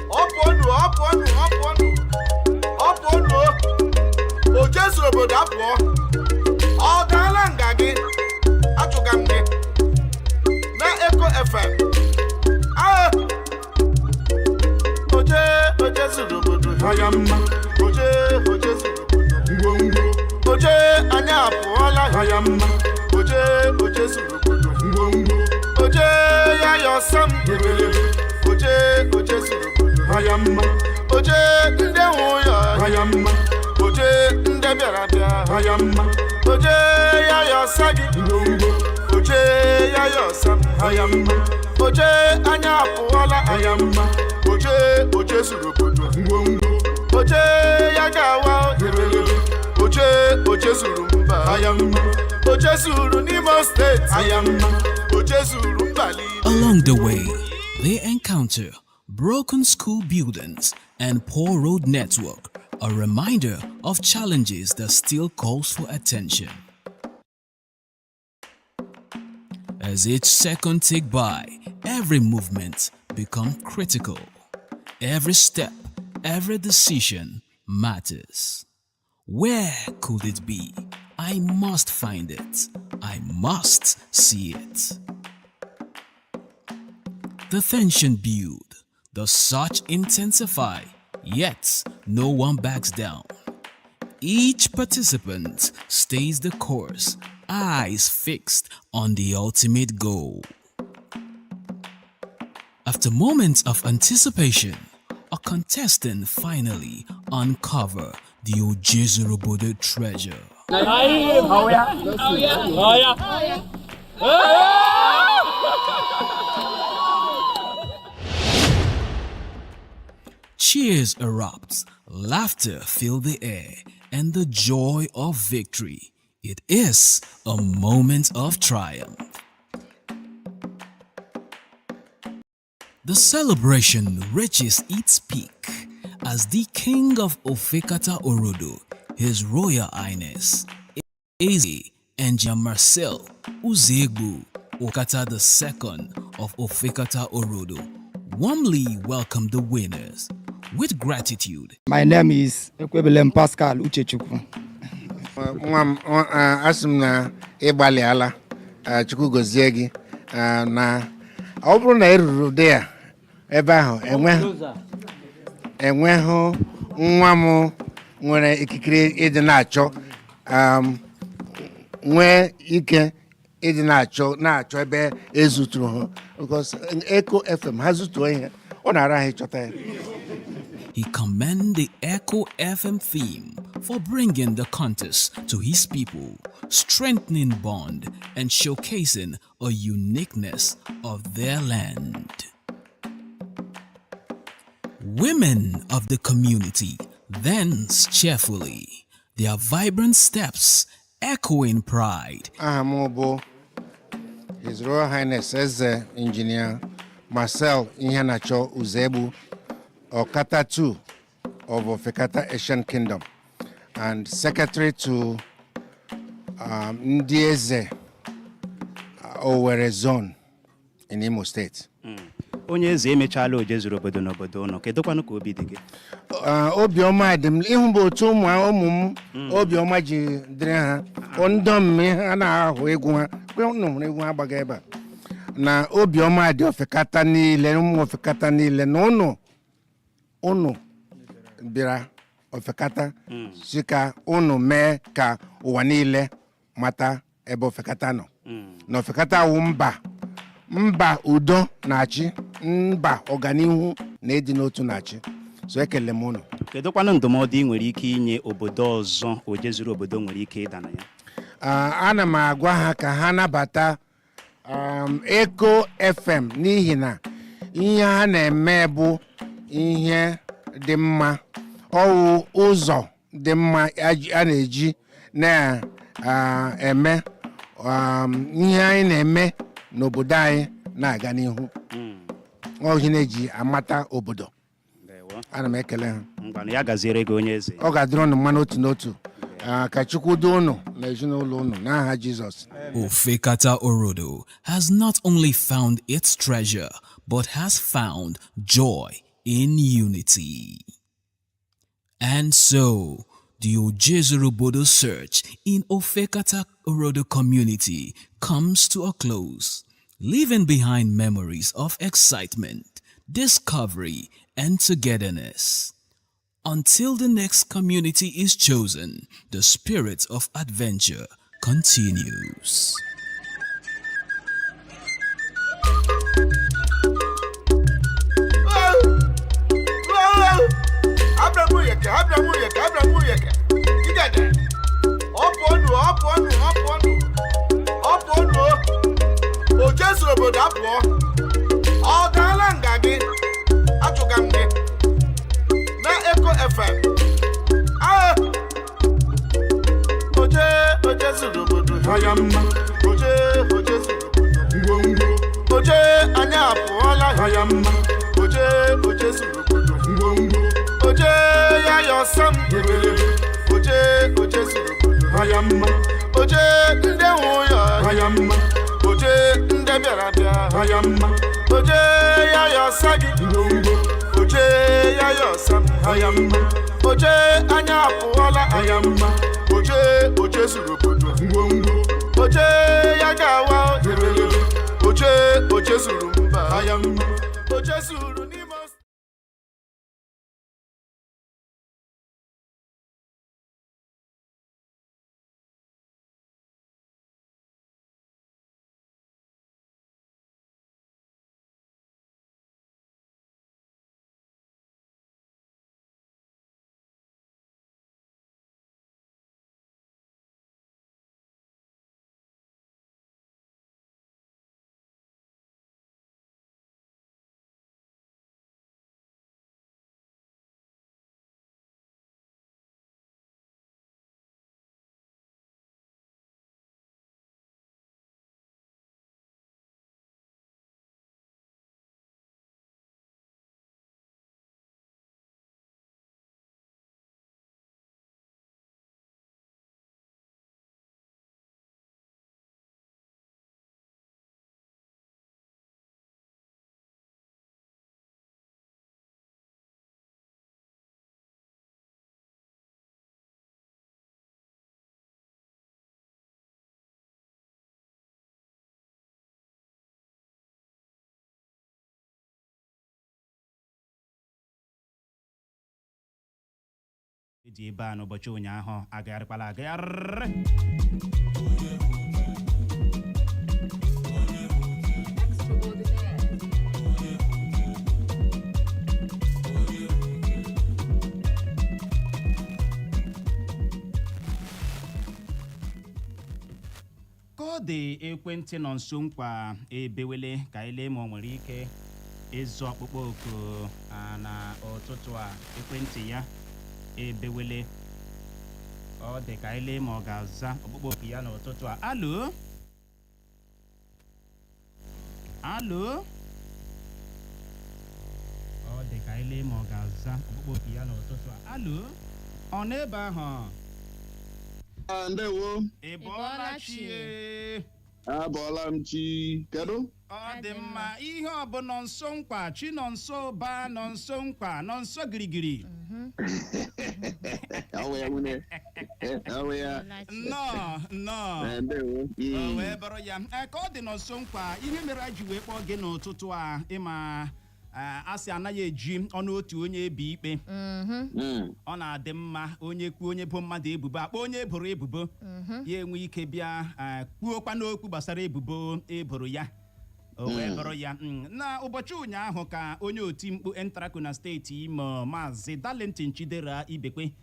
S4: Ọ pụọnụ, ọ pụọnụ, ọ pụọnụ. Ọ pụọnụ o. O Jesu obodo apụọ. Ọ daala nga gị. Achụga m gị. Na Eko FM. Ah! Oje, oje zuru obodo ha ya mma. Oje, oje zuru obodo ngwongwo. Oje, anyị apụọla ha ya mma. Oje, oje zuru obodo ngwongwo. Oje, ya yọsam ebelebe. Oje, oje zuru obodo ha ya mma. Oje, ndị nwe ya ha ya mma. Oje, ndị bịara bịa ha ya mma. Oje, ya yọsa gị ngwongwo. Oje, ya yọsam ha ya mma. Oje, anyị apụọla ha ya mma. Oje, oje zuru obodo ngwongwo. Oje, ya ga-awa ebelebe. Oje, oje zuru mba ha ya mma. Oje zuru n'Imo Steeti ha ya mma. Oje zuru mba niile.
S3: Along the way, they encounter broken school buildings and poor road network, a reminder of challenges that still calls for attention. As each second tick by, every movement become critical. Every step, every decision matters. Where could it be? I must find it. I must see it. The tension build, the search intensify, yet no one backs down. Each participant stays the course, eyes fixed on the ultimate goal. After moments of anticipation, a contestant finally uncover the Ojezurubodo treasure. Cheers erupt, laughter fill the air, and the joy of victory. It is a moment of triumph. The celebration reaches its peak as the king of Ofekata Orodo, His Royal Highness, Eze Engineer Marcel Uzegbu Okata II of Ofekata Orodo, warmly welcomed the winners with gratitude.
S5: My name is Ekwebelem Pascal Uchechukwu.
S6: Nwa m, asị m na ị gbalịala. Chukwu gozie gị. Na ọ bụrụ na ị ruru dị ya ebe ahụ, enweghị nwa m nwere ikikere ịdị na-achọ, nwee ike ịdị na-achọ ebe ezuturu ha, because Echo FM ha zutuo ihe, ọ na-ara ha ịchọta ya.
S3: He commended the Echo FM theme for bringing the contest to his people, strengthening bond and showcasing a uniqueness of their land. Women of the community dance cheerfully, their vibrant steps echoing pride.
S6: Aha m bụ His Royal Highness Eze Engineer Marcel Iheanacho Uzegbu, Okata II of Ofekata Ancient Kingdom and secretary to ndị eze Owerri Zone in Imo State.
S1: Onye eze, emechaala oje zuru obodo n'obodo ụnụ. Kedụkwanụ ka obi dị gị?
S6: Obiọma dị m ịhụ bụ otu ụmụ m obiọma ji dịrị ha ndị ọmụmụ ha na-ahụ egwu ha kwe unu hụrụ egwu ha gbaga ebe a, na obiọma dị Ofekata niile, ụmụ Ofekata niile, na ụnụ bịara Ofekata si ka ụnụ mee ka ụwa niile mata ebe Ofekata nọ, na Ofekata wụ mba udo na-achị, mba ọganihu na ịdị n'otu na-achị. So ekele m ụnụ.
S1: Kedụkwanụ ndụmọdụ ị nwere ike inye obodo ọzọ oje zuru obodo nwere ike ịda na ya?
S6: Ana m agwa ha ka ha nabata Echo FM, n'ihi na ihe ha na-eme bụ ihe dị mma, ọwụ ụzọ dị mma a na-eji na-eme ihe anyị na-eme n'obodo anyị na-aga n'ihu. Ọ ihe na-eji amata obodo.
S1: Ndewo.
S6: Ana m ekele ha.
S1: Ngwanụ, ya gaziere gị, onye eze.
S6: Ọ ga-adịrị unu mma n'otu n'otu. Ka Chukwu duo unu na ezinụlọ unu n'aha Jizọs.
S3: Ofekata Orodo has not only found its treasure, but has found joy in unity. And so, the Ojezurubodo search in Ofekata Orodo community comes to a close, leaving behind memories of excitement, discovery, and togetherness. Until the next community is chosen, the spirit of adventure continues.
S4: Abramuyeke, Abramuyeke, Abramuyeke. Igede. Ọ pụọnụ, ọ pụọnụ, ọ pụọnụ. Ọ pụọnụ. O jezuru obodo apụọ. Ọ gaala nga gị. Achụga m gị. Na Echo FM. Ah! Oje, oje zuru obodo ha mma. Oje, oje zuru obodo ngwongwo. Oje, anyị apụọla ha mma. Oje, oje zuru obodo ngwongwo. Oje, ya yọsọ m. Oje, oje zuru obodo ha mma. Oje, ndị nwe ụyọ ha mma. Oje, ndị bịara bịa ha mma. Oje, ya yọsọ gị ngwongwo. Oje, ya yọsọ m ha mma. Oje, anyị apụọla ha mma. Oje, oje zuru obodo ngwongwo. Oje, ya ga-awa. Oje, oje zuru mba ha mma. Oje zuru n'Imo.
S1: Eji ebe a n'ụbọchị ụnyaahụ agagharịkwala agagharị. Ka ọ dị, ekwentị nọ nso nkwa ebewele ka anyị lee ma ọ nwere ike ịzụ ọkpụkpọ oku na ụtụtụ a. Ekwentị ya ebewele. Ọ dị ka anyị lee ma ọ ga-aza ọkpụkpọ oku ya n'ụtụtụ a. Alo, alo. Ọ dị ka anyị lee ma ọ ga-aza ọkpụkpọ oku ya n'ụtụtụ a. Alo, ọ n'ebe ahụ?
S7: Ah, ndewo.
S1: Ị
S2: Ị
S1: bọọla
S2: bọọla
S1: chi?
S2: chi.
S7: Abọọla m chi. Kedu?
S1: Ọ dị mma. Ihe ọ bụ nọ nso nkwa, chi nọ nso ba nọ nso nkwa nọ nso girigiri.
S7: Ọwụ ya nwunye, ọwụ ya.
S1: Nnọọ, nnọọ.
S7: Eh, ndewo.
S1: O wee bụrụ ya. Ka ọ dị nọ nso nkwa, ihe mere anyị ji wee kpọọ gị n'ụtụtụ a, ịma a sị anaghị eji ọnụ otu onye ebi ikpe. Ọ na-adị mma onye kwuo, onye bo mmadụ ebubo, akpọ onye eboro ebubo, ya enwe ike bịa kwuokwa n'okwu gbasara ebubo eboro ya. O wee bụrụ ya, na ụbọchị ụnyaahụ ka onye oti mkpu ENTRACO na steeti Imo, Maazị Darlington Chidera Ibekwe,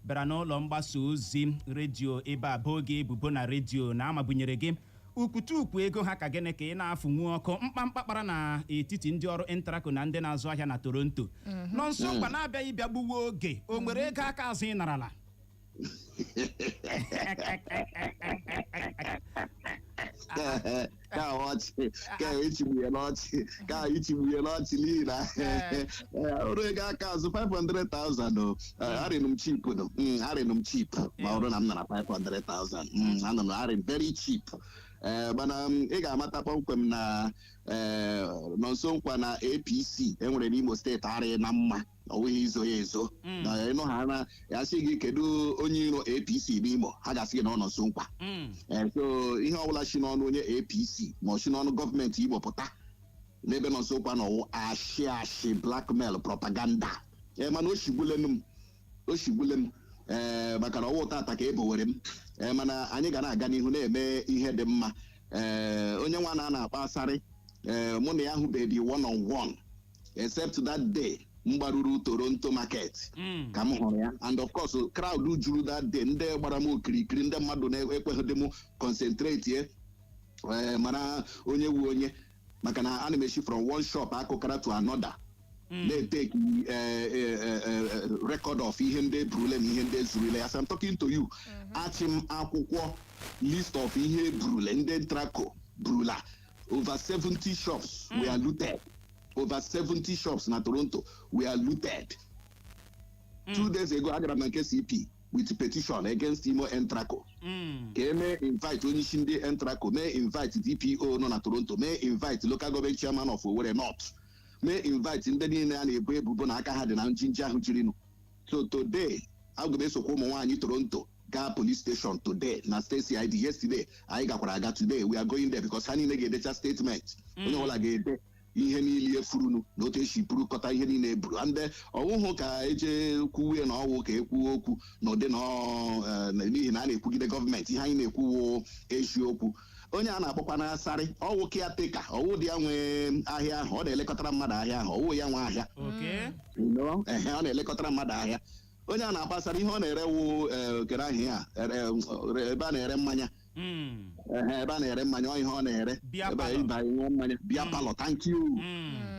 S1: bịara n'ụlọ mgbasa ozi redio ebe a bụ oge ebubo na redio na amabunyere gị ukwutukwu ego ha ka gịnị ka ị na-afụnwu ọkụ. Mkpamkpa kpara n'etiti ndị ọrụ ENTRACO na ndị na-azụ ahịa na Toronto nọ nso mkpa na-abịaghị bịa gbuwe oge. O nwere ego aka azụ ị narala?
S7: Ka ọchị ka echigbu ya n'ọchị, ka ichigbu ya n'ọchị, n'ihi na ọrụ ego aka azụ 500,000 o arịnụ m cheap nụ. Arịnụ m cheap ma ọ bụrụ na m nara 500,000. Anọ m arịn very cheap. Ee, mana ị ga-amata kpọmkwem na ee, nọ nso nkwa na APC enwere n'Imo steeti arị na mma, ọ nweghị izo ya ezo. Na ịnụ ha na ya sị gị, kedu onye iro APC n'Imo, ha ga-asị gị na ọ nọ nso nkwa. Ee, so ihe ọbụla si n'ọnụ onye APC ma ọ si n'ọnụ gọọmenti Imo pụta n'ebe nọ nso nkwa n'ọwụ ashị ashị, blackmail, propaganda. Ee, mana o shigbulenu m, o shigbule m. Ee, maka na ọwụ tata ka e bowere m. Ee, mana anyị ga na-aga n'ihu na-eme ihe dị mma. Ee, onye nwa na a na-akpa asarị, ee, mụ na ya hụbeghị one on one except that day m gbaruru Toronto market ka m hụrụ ya. And of course, crowd juru that day, ndị gbara m okirikiri, ndị mmadụ na-ekweghị m concentrate ye, ee, mara onye wu onye, maka na ana m esi from one shop akụkara to another, na-eteki record of ihe ndị eburule na ihe ndị ezurule. As I'm talking to you, achị m akwụkwọ list of ihe eburule, ndị ENTRACO burula. Over 70 shops were looted, over 70 shops na Toronto were looted. 2 days ago, agara m na nke CP with petition against Imo ENTRACO ka emee invite onyeisi ndị ENTRACO, mee invite DPO nọ na Toronto, mee invite local government chairman of Owerri North, mee invite ndị niile a na-ebo ebubo na aka ha dị na njinji ahụ jirinụ. So today aga m esokwa ụmụ nwaanyị Toronto gaa police station today na state CID. Yesterday anyị gakwara aga, today we are going there because ha niile ga-edecha statement, onye ọbụla ga-ede ihe niile efurunu na otu esi burukọta ihe niile eburu. And ọwụhụ ka eje kwuwe na ọwụ ka ekwuo okwu na ụdị na n'ihi na a na-ekwugide gọọmenti, ihe anyị na-ekwuwo eziokwu. Onye a na-akpọkwa na asarị, ọwụ caretaker, ọwụ dị ya nwee ahịa ahụ, ọ na-elekọtara mmadụ ahịa ahụ, ọwụ ya nwe ahịa. Ehe, ọ na-elekọtara mmadụ ahịa. Onye a na-akpasara ihe ọ na-ere wụ kere ahịa a, ebe a na-ere mmanya. Ehe, ebe a na-ere mmanya, ọ ihe ọ na-ere.
S1: Beer
S7: ebe
S1: parlour.
S7: ịba ṅụọ mmanya, beer parlour, thank you.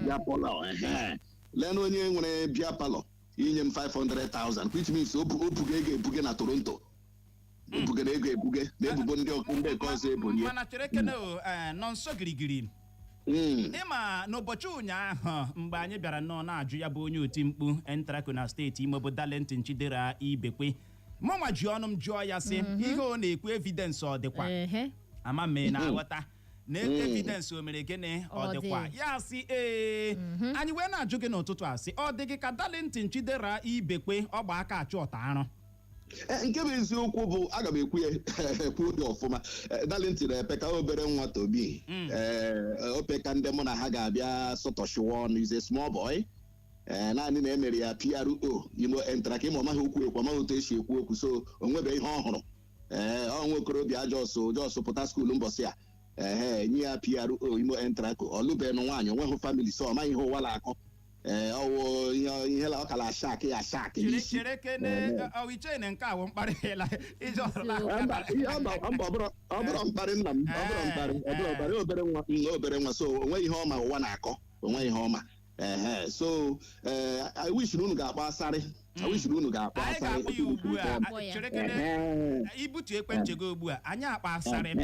S7: Beer parlour. Ehe, lee onye nwere beer parlour inye m 500,000, which means o buga ego ebuge na Toronto, o bugara ego ebuge na ebubo ndị ọkụ ndị nke ọzọ ebolie.
S1: Mana chere kene o, nọ nso girigiri. Ịma n'ụbọchị ụnyaahụ mgbe anyị bịara nnọọ na-ajụ ya bụ onye oti mkpu ENTRACO na steeti Imo bụ Darlington Chidera Ibekwe, mụnwa ji ọnụ m jụọ ya sị ihe ọ na-ekwu, evidence ọ dịkwa? Ama m na-aghọta na evidence o mere gịnị, ọ
S2: Ọ dị.
S1: dịkwa? Ya sị ee. Anyị wee na-ajụ gị n'ụtụtụ a sị, ọ dị gị ka Darlington Chidera Ibekwe ọgba aka achụ ọta arụ?
S7: Ee, nke bụ eziokwu bụ aga m ekwu ya, kwuo ya ọfụma. Ee, Darlington epeka obere nwa Tobi. Ee, opeka ndị mụ na ha ga-abịa sọtọshiwa ọnụ, is a small boy. Ee, naanị na emere ya PRO Imo ENTRACO. Ịma ọmaghị okwu ekwu, ọmaghị otu esi ekwu okwu, so o nwebe ihe ọ hụrụ. Ee, ọ nwa okorobịa just pụta school mbọsị a, ehe, nye ya PRO Imo ENTRACO. Ọlụbenụ nwaanyị, onweghị family, so ọ maghị ihe ụwa na-akọ. Ee, ọwụ ihe ihe la ọ kala ashak ya ashak
S1: Chere
S7: n'isi.
S1: Chere kene, iche na nke a wụ mkparị iji ọrụ.
S7: Mba, mba, mba, ọ bụrụ mkparị, nna m, ọ bụrụ mkparị, ọ bụrụ mkparị. Obere nwa, obere nwa, so onweghị ihe ọma ụwa na-akọ, onweghị ihe ọma. Ehe, so I wish na unu ga-akpọ Asarị. I wish na unu ga-akpọ
S1: Anyị
S7: Asarị.
S1: ga-akpọ ya ugbu a.
S2: Akpọ ya.
S1: Chere kene. Ibutu ekwentị gị ugbu a, anyị akpa Asarị.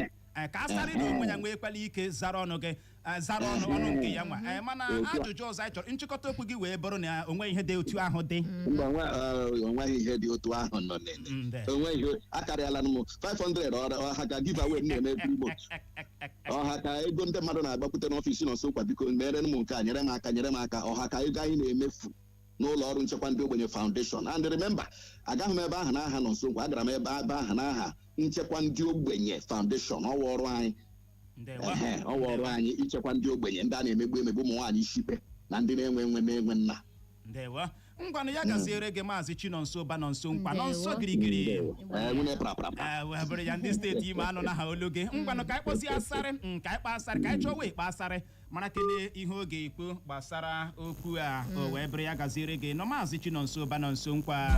S1: Ka Asarị na onwe ya nweekwala ike zara ọnụ gị, zara ọnụ ọnụ nke ya nwa. Mana
S7: Otu a.
S1: ajụjụ ọzọ anyị chọrọ, nchịkọta okwu gị wee bụrụ na onwe ihe dị otu ahụ dị?
S7: Mba, onweghị ihe dị otu ahụ nọ nene.
S1: Nde.
S7: Onweghị ihe akarịala m 500 ọha ka giveaway m na-eme every month. Ọha ka ego ndị mmadụ na-agbakwute n'ọfịs nọ nso kwa, biko mere m nke a, nyere m aka, nyere m aka. Ọha ka ego anyị na-emefu n'ụlọ ọrụ nchekwa ndị ogbenye foundation. And remember, agaghị m ebe ahụ n'aha nọ nso nkwa, agara m ebe ahụ n'aha nchekwa ndị ogbenye foundation. Ọwa ọrụ anyị.
S1: Ndewo.
S7: Ehe, ọwa ọrụ anyị ichekwa ndị ogbenye, ndị a na-emegbu emegbu, ụmụ nwaanyị ishikpe na ndị na-enwe nwe na-enwe nna.
S1: Ndewo. Ngwanụ, ya gaziere gị, Maazị Chinonso Banonso Nkwa nọ nso.
S2: Ndewo.
S1: Girigiri.
S7: Ndewo. Ee, nwunye prapra.
S1: Ee, wee bụrụ ya, ndị steeti Imo anụ na ha olu gị. Ngwanụ, ka anyị kpọzie Asarị, ka anyị kpaa Asarị, ka anyị chọọ wee kpaa Asarị, mara kene ihe ọ ga-ekwu gbasara okwu a. O wee bụrụ ya, gaziere gị nọ, Maazị Chinonso Banonso Nkwa.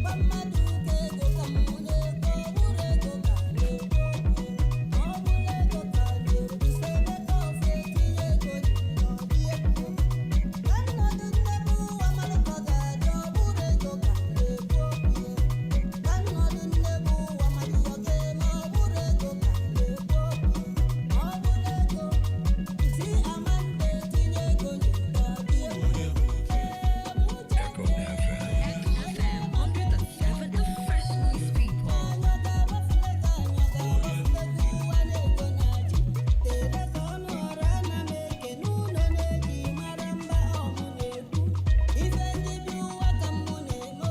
S8: Mmadụ ka ego ka mụ na-ego, ọ bụrụ ego ka na-ekwu okwu, ọ bụrụ ego ka na-ekwu, ebe ofe tinye ego n'ọdị egwu ka nnọdụ nnebe ụwa mara ka ọ ga-adị. Ọ bụrụ ego ka na-ekwu okwu, ka nnọdụ nnebe ụwa mara ihe ọ ga-eme. Ọ bụrụ ego ka na-ekwu okwu, ọ bụrụ ego isi amande tinye ego n'ọdị egwu.
S9: Echo FM 107, the fresh news people.
S8: Anya ga-agbafulego, anya ga-agbafulego, ụwa na-ego na-achị. Teresa ọnụ ọra, ana m ekene ụlọ na-eji mara mba ọmụ na-ekwu. Ife ndị bi ụwa ka mụ na-eme,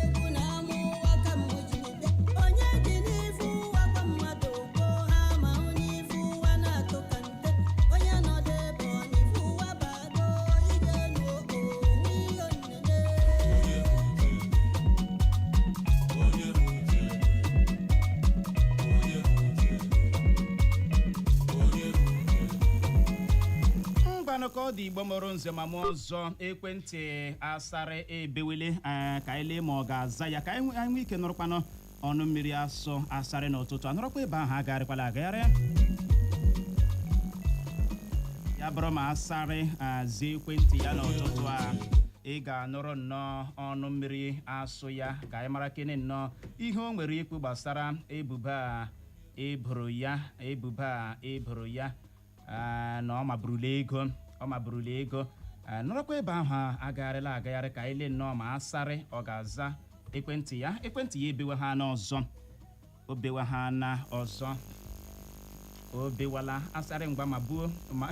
S8: egwu na-ama ụwa ka mụ jiri bịa. Onye ji n'ife ụwa gwa mmadụ kwuo ha ma hụ n'ife ụwa na-atụ ka nte. Onye nọdụ ebe ọ n'ife ụwa bado ije n'oko n'ihe nnene.
S1: Ngwanụ, ka ọ dị. Igbo mụrụ nze ma mụọ ọzọ, ekwentị Asarị ebewele. Ee, ka anyị lee ma ọ ga-aza ya, ka anyị nwee ike nụrụkwanụ ọnụ mmiri asụ Asarị n'ụtụtụ. Anụrụkwa ebe ahụ, agagharịkwala agagharị. Ya bụrụ ma Asarị aza ekwentị ya n'ụtụtụ a, ị ga-anụrụ nnọọ ọnụ mmiri asụ ya, ka anyị mara kene nnọọ ihe o nwere ikwu gbasara ebubo a eboro ya, ebubo a eboro ya na ọ maburula ego, ọ maburula ego. Nọrọkwa ebe ahụ, agagharịla agagharị, ka anyị lee nnọọ ma Asarị ọ ga-aza ekwentị ya. Ekwentị ya ebewe ha n'ọzọ, o bewe ha na ọzọ, o bewala. Asarị, ngwa, ma buo ma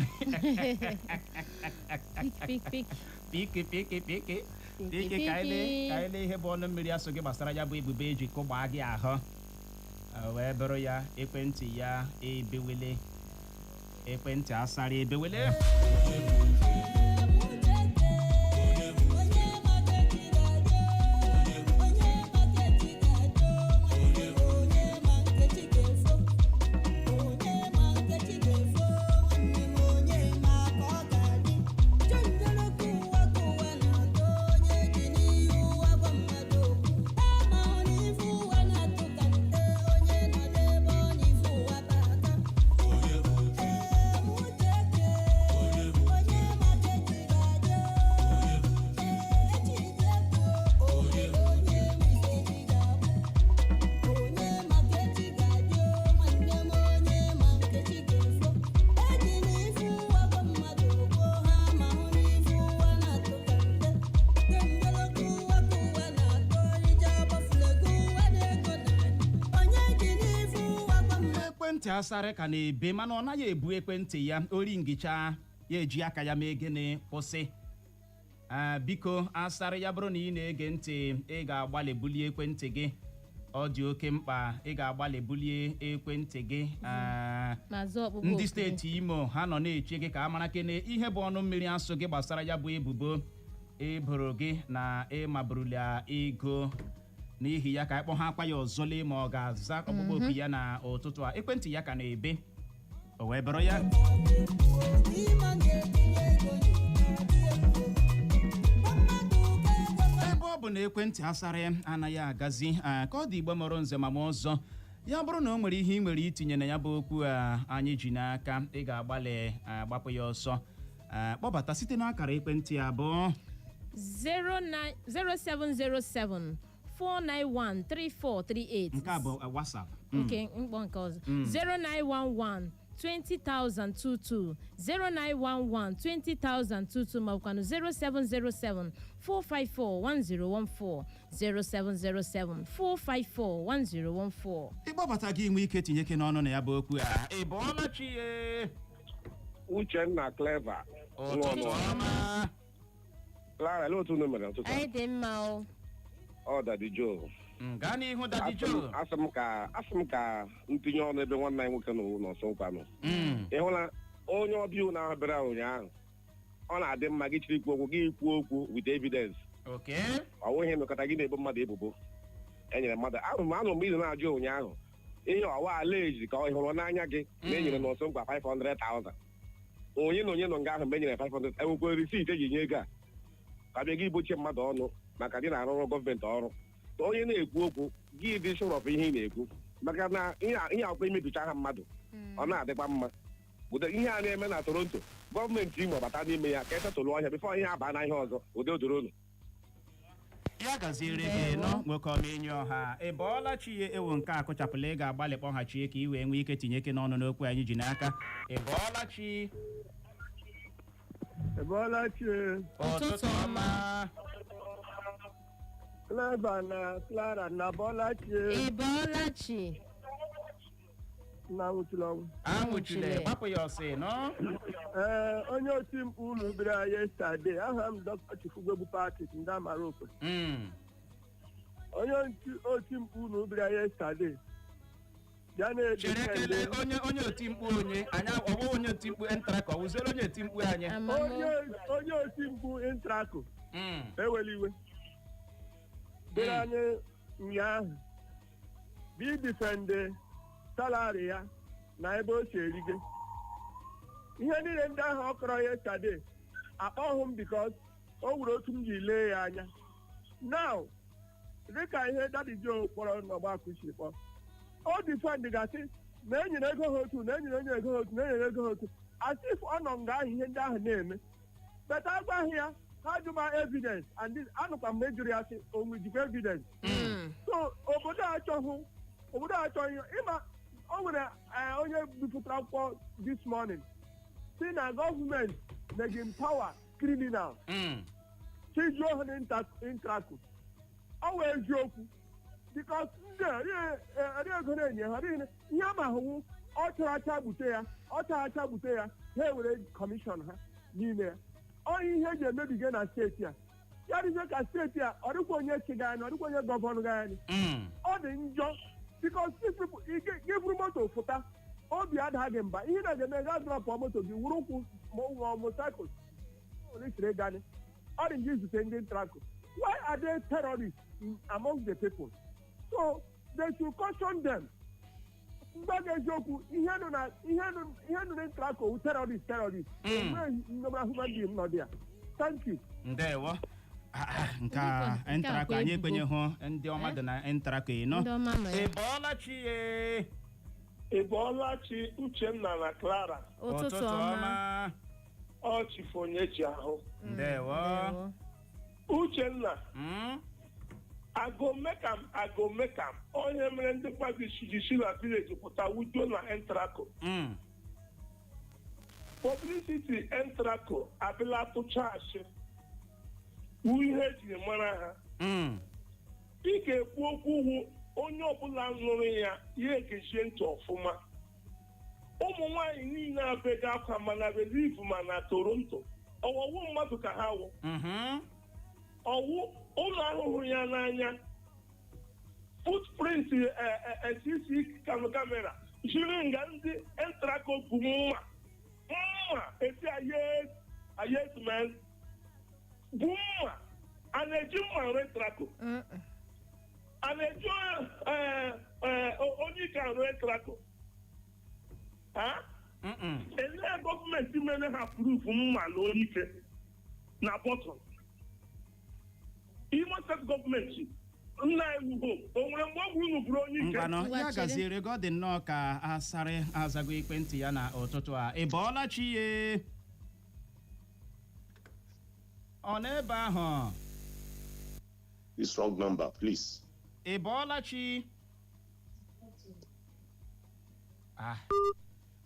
S2: Pik pik pik.
S1: Piki piki piki piki, ka anyị lee ihe bụ ọnụ mmiri asụ gị gbasara ya bụ ebubo eji kụgbaa gị ahụ. Wee bụrụ ya, ekwentị ya ebewele, ekwentị Asarị ebewele.
S8: Onye maka echi ga-adị, onye maka echi ga-adị, nwanne m, onye ma nkechi ga-efo, onye ma nkechi ga-efo, nwanne m, onye ma ka ọ ga-adị. Chonjoloko ụwa ka ụwa na-atọ, onye ji n'ihe ụwa gwa mmadụ okwu. Ama hụ n'ife ụwa na-atụ ka nte, onye nọdụ ebe ọ n'ife ụwa bata. Ee, mụ cheke, onye maka echi ga-adị. Echi ga-ekwu, onye ma ife echi ga-abụ, onye maka echi ga-adị, nwanne m, onye ma nkechi ga-efo. Eji n'ife ụwa gwa mmadụ kwuo ha ma hụ n'ife ụwa na-atụ ka nte. Kengeloko ụwa ka ụwa na-atọ, ije agbafulego ụwa na-ego na onye ji n'ife ụwa gwa mmadụ.
S1: Ekwentị Asarị ka na-ebe, mana ọ naghị ebu ekwentị ya ori ngicha ya, eji aka ya mee gịnị? Kwụsị. Biko, Asarị, ya bụrụ na ị na-ege ntị, ị ga-agbalị bulie ekwentị gị. Ọ dị oke mkpa, ị ga-agbalị bulie ekwentị gị.
S2: Ma zọọ ọkpụkpọ
S1: Ndị
S2: oku.
S1: steeti Imo, ha nọ na-eche gị ka a mara kene ihe bụ ọnụ mmiri asụ gị gbasara ya bụ ebubo eboro gị na ịmaburula ego. N'ihi ya, ka anyị kpọ ha akwa ya ọzọ, lee ma ọ ga-aza ọkpụkpọ oku ya na ụtụtụ a. Ekwentị ya ka na-ebe, o wee bụrụ ya. Ebe ọ bụ na ekwentị asara ya anaghị agazi, ka ọ dị. Igbo mụrụ nze ma ma ọzọ, ya bụrụ na o nwere ihe ị nwere itinye na ya bụ okwu a anyị ji n'aka, ị ga-agbalị gbapụ ya ọsọ, kpọbata site n'akara ekwentị abụọ.
S2: 09 0707 491 3438.
S1: Nke a bụ WhatsApp.
S2: Nke mkpọ nke ọzọ, 0911 20022, 0911 20022, maọbụkwanụ 0707 454 1014, 0707 454 1014.
S1: Ịkpọbata gị, nwee ike tinye ike n'ọnụ na ya bụ okwu a. Ị bọọla chi ye?
S10: Uchenna, Clever.
S1: Ụtụtụ ọma.
S10: Clara, olee otu unu mere ụtụtụ a?
S2: Anyị dị mma o.
S10: Ọ Daddy Joe.
S1: Gaa n'ihu, Daddy
S10: Asị m-
S1: Joe.
S10: Asị m ka ntinye ọnụ ebe nwanne anyị nwoke nọ n'ọsọ nkwanụ. Ị hụla onye ọbịa unu ahụ bịara ụnyaahụ, ọ na-adị mma gị chiri ikwu okwu, gị kwuo okwu with evidence. Ọ nweghị emekọta gị na-ebo mmadụ ebubo e nyere mmadụ. Ahụrụ m, anụrụ m izu na-ajụ ụnyaahụ ihe ọwa alaeji ka ọ hụrụ n'anya gị na enyere n'ọsọ nkwa 500,000. Onye na onye nọ nga ahụ mgbe e nyere 500, enwekwa receipt eji nye ego a ka bịa gị gbochie mmadụ ọnụ maka gị na-arụrụ gọọmenti ọrụ. Onye na-ekwu okwu, gị dị sure of ihe ị na-ekwu, maka na ihe akwụkwọ imebicha ha mmadụ, ọ na-adịkwa mma. Ụdị ihe a na-eme na Toronto, gọọmenti Imo bata n'ime ya ka esetụlụ ọhịa before ihe aba na ihe ọzọ. Ụdị odoronu.
S1: Ya gaziere gị nọ, nwoke ọma, enyi ọha. Ị bọọla chi ya? Ewu, nke a kụchapụla. Ị ga-agbalị kpọghachie ka ị wee nwee ike tinye ike n'ọnụ n'okwu anyị ji n'aka. Ị bọọla chi?
S11: Ị chi?
S1: Ụtụtụ ọma.
S11: Clever na Clara na Bọlachi.
S2: Ị bọọla chi?
S11: Na nwụchiri ọnwụ.
S1: Anwụchile, gbapụ ya ọsị nọ.
S11: Ee, onye oti mkpu unu bịara yesterday, aha m Dr. Chukwugwegbu Patrick ndị amara okwe. Onye oti mkpu unu bịara yesterday bịa
S1: Chere
S11: na-edefend.
S1: kele onye oti mkpu, onye anyị ọwụ onye oti mkpu entra ka ọ wụziere onye oti mkpu anyị.
S11: Onye oti mkpu Intraco ewela iwe bịara anyị ụnyaahụ bi defend salary ya na ebe o si erige ihe niile ndị ahụ ọ kọrọ yesterday. Akpọghị m because o nwere otu m ji lee ya anya now, dịka ihe Daddy Joe kpọrọ n'ọgbakọ si kpọọ o defend gasị na enyere ego ha otu, na enyere onye ego ha otu, na enyere ego ha otu, as if ọ nọ nga ahụ ihe ndị ahụ na-eme. But agwaghị ya, ha jụma evidence and this anụkwa mgbe jụrụ ya sị onwe jikwa evidence. So obodo a achọghị ịma o nwere onye bipụtara akwụkwọ this morning si na gọọmenti na-eji empower criminal si jụọ ha n'Intraco. Ọ wee eziokwu, because ndị a eri ego na-enye ha n'ihi ihe ama hụwu ọ chara acha gbute ya, ọ chara acha gbute ya, ha ewere commission ha n'ime ya. Ọ ihe eji emebiga na steeti a, ya dịzie ka steeti a ọ dịkwa onye chịga anyị, ọ dịkwa onye govern ga anyị. Ọ dị njọ because these people, gị buru moto fụta, obi adaghị mba. Ihe na ga-eme, ga drop moto gị, wuru ụkwụ ma ọ motorcycle ole siri gani, ọ dị gị izute ndị Intraco. Why are they terrorists among the people? So they should caution them. Mgbe ga eziokwu, ihe nọ na ihe nọ na Intraco wu terrorist, terrorist. Enweghị normal human being nọ there. Thank you.
S1: Ndewo. Nke a
S2: Nke a
S1: Intraco
S2: kwa
S1: anyị
S2: ebubo.
S1: ekwenyeghụ ndị ọma dị na Intraco ịnọ.
S2: Ndị ọma ma ya.
S1: Ị bọọla chi ye?
S12: Ị bọọla chi, Uchenna na Clara?
S2: Ụtụtụ ọma.
S12: Ọ chifu onye ji ahụ.
S1: Ndewo.
S12: Uchenna, agomekam agomekam onye mere ndị mmadụ ji si na village pụta wujuo na Intraco. Publicity Intraco abịla tụcha asị wu ihe ejiri mara ha. Ị ga-ekwu okwu wu onye ọbụla nụrụ ya, ya egejie ntị ọfụma. Ụmụ nwanyị niile abega akwa mana Relief ma na Toronto, ọwọwụ mmadụ ka ha wụ ọwụ ụlọ ahụhụ ya n'anya. Footprint CC camera jiri nga ndị ENTRACO bụ mma mma esi ayesmen bụ mma a na-eji mma arụ ENTRACO, a na-eji onye ike arụ ENTRACO. Elee gọọmenti mere ha proof mma na onye ike na bottle? Imo Steeti gọọmenti, nna ewu hope o nwere mgbe ọ gwuru unu bụrụ onye ike?
S1: Ngwanụ, ya gaziere gị. Ọ dị nnọọ ka Asarị azago ekwentị ya na ụtụtụ a. Ị bọọla chi ye? Ọ n'ebe ahụ?
S13: This wrong number, please.
S1: Ị bọọla chi? Ah,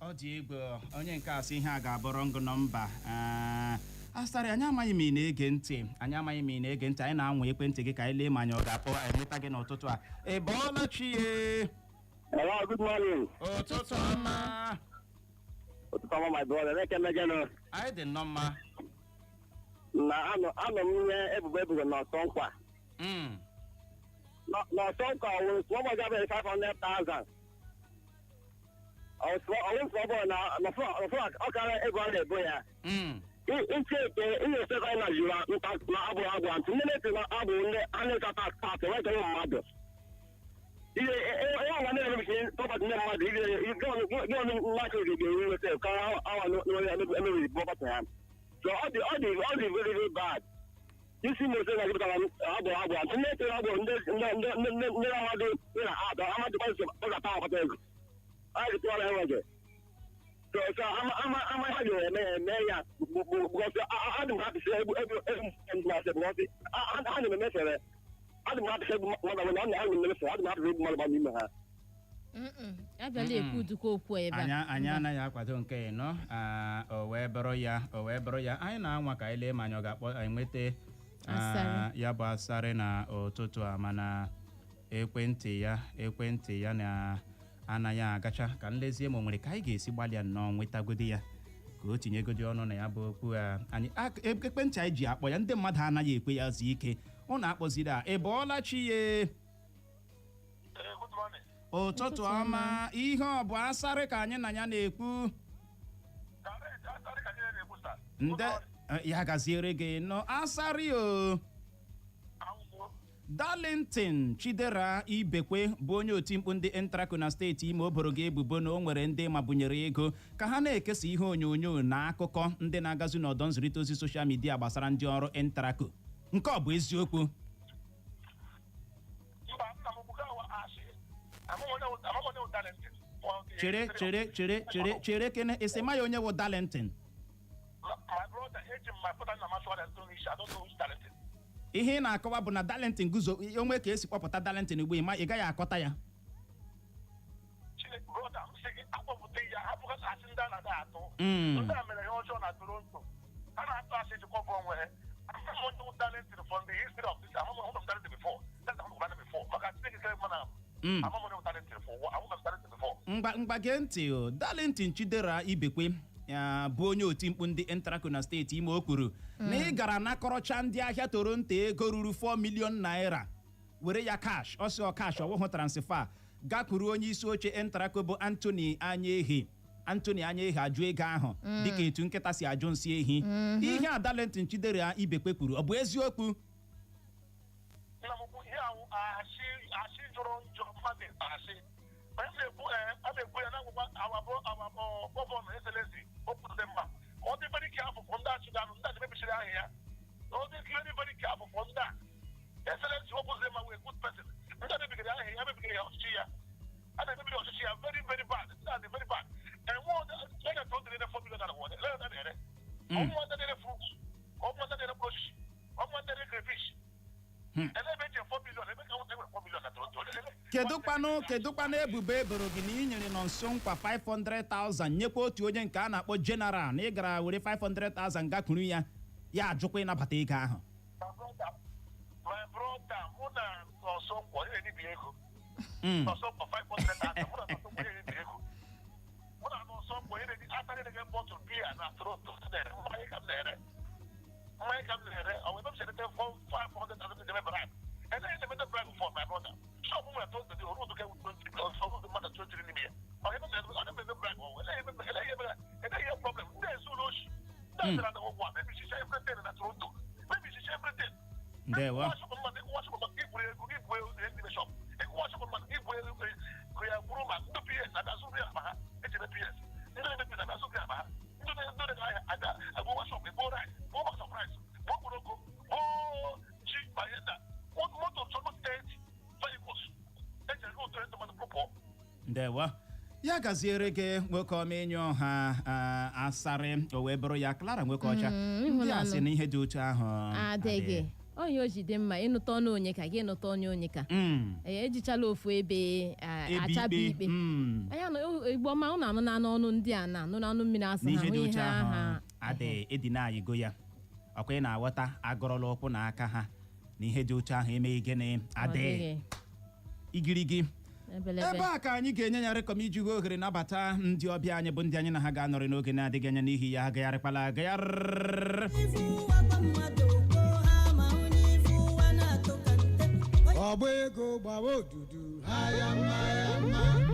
S1: ọ dị egwu. Onye nke asị ihe a ga-abụrụ ngụ nọmba. Ah, Asarị, anyị amaghị ma ị na-ege ntị. Anyị amaghị ma ị na-ege ntị. Anyị na-anwa ekwentị gị ka anyị lee ma anyị ọ ga-akpọ enweta gị n'ụtụtụ a. Ị bọọla chi ye?
S14: Hello, good morning.
S1: Ụtụtụ ọma.
S14: Ụtụtụ ọma, my brother. Na-eke mmejọ.
S1: Anyị dị nnọọ mma.
S14: Na anọ m ihe ebubo ebubo n'ọsọ nkwa. N'ọsọ nkwa ọwụrụ small boy gabere 500,000. Ọwụrụ small boy na n'ọfọ ọkara ego a na-ebo ya. Iche eke ihe esekwa na juru nta na abụ abụ ntị ndị na-eti na abụ ndị a na-eta tax tax enweghị mmadụ. Ihe ihe ọnwa na-emebichi property ndị mmadụ, ihe gị ọnụ mmadụ ga-enwe nweta ka awa n'onye emebiri property ha. So ọ dị very very bad. Isi mose na gịpụtara abụ abụ ntị ndị na-eti abụ ndị ndị ndị ndị ndị amadị ndị na atọ amadị kwasị ọ ga-ata akpata ego. Anyị tụọrọ enweghị. So ama ama ama ha ga-eme eme ya because adị m happy sị egbu egbu egbu na-asị because ha na-emefere adị m happy sị egbu mmadụ na ọ na-emefere adị m happy sị egbu mmadụ n'ime ha.
S2: Abịala ekwu udukwa okwu ebe a.
S1: Anyị anaghị akwado nke nọ. O wee bụrụ ya, o wee bụrụ ya. Anyị na-anwa ka anyị lee ma anyị ọ ga-akpọ enweta
S2: Asarị.
S1: Ya bụ Asarị na ụtụtụ a, mana ekwentị ya na anaghị agacha. Ka nlezie ma o nwere ka anyị ga-esi gbalịa nnọọ nwetagodi ya ka o tinyegodi ọnụ na ya bụ okwu a. Anyị ekwentị anyị ji akpọ ya, ndị mmadụ anaghị ekwe ya zuo ike. Ụnụ akpọziri a. Ị bọọla chi ye? Ụtụtụ ọma. Ihe ọ bụ Asarị ka anyị na ya na-ekwu. Nde ya gaziere gị nọ, Asarị o. Darlington Chidera Ibekwe bụ onye otimkpu ndị ENTRACO na steeti Imo. O boro gị ebubo na o nwere ndị mabunyere ego ka ha na-ekesa ihe onyonyo na akụkọ ndị na-agazi n'ọdọ nzirịta ozi social media gbasara ndị ọrụ ENTRACO. Nke ọ bụ eziokwu?
S15: Mba, nna m bụ awa asị. Amaghị onye wụ Darlington.
S1: Chere, chere, chere, chere, chere kene. Esi ma ya onye wụ Darlington?
S15: My brother, eji m my father na masị ọrịa ntụ n'isi. I don't know who's Darlington.
S1: Ihe ị na-akọwa bụ na Darlington guzo onwe ka esi kpọpụta Darlington ugbu a, ị gaghị akọta ya?
S15: Chineke, brother, m sị gị akpọpụta ya, hapụga asị ndị a na-ada atụ. Ndị a mere ihe ọjọọ na Toronto, ha na-atụ asị jikwọbụ onwe ha. Amaghị onye wụ Darlington from the history of this. Amaghị onye wụ Darlington before. That's amaghị m before maka Chineke kere mma na amaghị onye wụ Darlington for, amaghị m Darlington before.
S1: Mgba mgba, gee ntị o. Darlington Chidera Ibekwe ya bụ onye otimkpu ndị ENTRACO na steeti Imo. O kwuru na ị gara nakọrọcha ndị ahịa Toronto ego ruru 4 million naira, were ya cash, ọsọ cash, ọwụhụ transfer, gakwuru onye isi oche ENTRACO bụ Anthony Anyaehi. Anthony Anyaehi ajụ ego ahụ dịka etu nkịta si ajụ nsị ehi. Ihe a Darlington Chidera Ibekwe kwuru, ọ bụ eziokwu?
S15: Nna m ukwu, ihe ahụ asị, asị jọrọ njọ. Mmadụ asị onye na-ekwu ee, a na-ekwu ya na-agwụgwa awabụ awabụ. Governor Excellency okwute mma ka ọ dị very careful for ndị achịganụ, ndị a mebisiri ahịa ya. Ọ dị very very careful for ndị a. Excellency okwute mma wee good person. Ndị a mebigiri ahịa ya, mebigiri ya ọchịchị ya, a na-emebiri ọchịchị ya very very bad. Ndị a dị very bad. Enwe onye ka o dịrị 4 million naira wọde lere na-ere ọmụ ndị na-ere fruit, ọmụ ndị na-ere mkpụrụ osisi, ọmụ ndị na-ere crayfish. Ele ebe eji 4 million, ebe ka nweta 4 million na Toronto?
S1: Kedụkwanụ ebubo eboro gị na ị nyere nọ nso nkwa 500,000 nyekwa otu onye nke a na-akpọ General, na ị gara were 500,000 gakwuru ya, ya ajụkwa ịnabata ego ahụ?
S15: My brother, mụ na nọsọ nkwọ onye na-ebi ego. Nọsọ nkwọ 500,000, mụ na nọsọ nkwọ onye na-ebi ego. Mụ na nọsọ nkwọ onye na-ebi ata na-ege bottle beer na Toronto. Mmanya ka m na-ere, mmanya ka m na-ere. Ọ wee ebe m si erete 500,000 na-eme bribe? And then na-emete bribe for, my brother. Shop nwere Toronto dị oru ụdụka ọrụ mmadụ 20 n'ime ya. Ọ ebe ọ na-eme bribe, ọ ele ebe ele ebe ele ihe problem ndị ezu oshi ndị asịrị na ụgwọ a mebisicha everything na Toronto, mebisicha everything.
S1: Ndewo.
S15: Ịkwụwa shop mmadụ, igwu ego, igwu ego n'ime shop, ịkwụwa shop mmadụ, igwu ego ya bụrụ ma ndị PS abịa zụrụ ya akpa ha ejebe PS, ndị na-eme PS abịa zụrụ ya akpa ha, ndị na-ere ahịa abịa agụwa shop, egbuo rice, gbuo box of rice, gbuo okporoko, gbuo ji, ma ihe nda moto almost eight vehicles eji ego ụtọ ndị mmadụ pụpụọ.
S1: Ndewo, ya gaziere gị, nwoke ọma. Enyi ọha asarị o wee bụrụ ya. Clara, nwoke ọcha, ndị a sị na ihe dị otu ahụ
S2: adịghị. Onye o ji dị mma ịnụta ọnụ onye ka gị ịnụta onye onye ka. Ee, ejichala ofu ebe
S1: ebe
S2: achaba
S1: ikpe
S2: ikpe. Anya na Igbo ọma, ụnụ anụ na ọnụ ndị a na anụ n'ọnụ mmiri asụ ha
S1: n'ihe
S2: hụ
S1: dị otu
S2: ihe
S1: ahụ
S2: aha
S1: adịghị edina anyị go ya ọkwa. Ị na-aghọta agọrọla ụkwụ na aka ha na ihe dị otu ahụ emeghị gịnị? Adịghị.
S2: Adịghị.
S1: Igirigi.
S2: Ebelebe.
S1: Ebe a ka anyị ga-enye ya rekọm iji hụ ohere nabata ndị ọbịa anyị, bụ ndị anyị na ha ga-anọrị n'oge na-adịghị anya. N'ihi ya, agagharịkwala agagharị.
S16: Ọgba ego gbawa odudu, haya mma ya mma.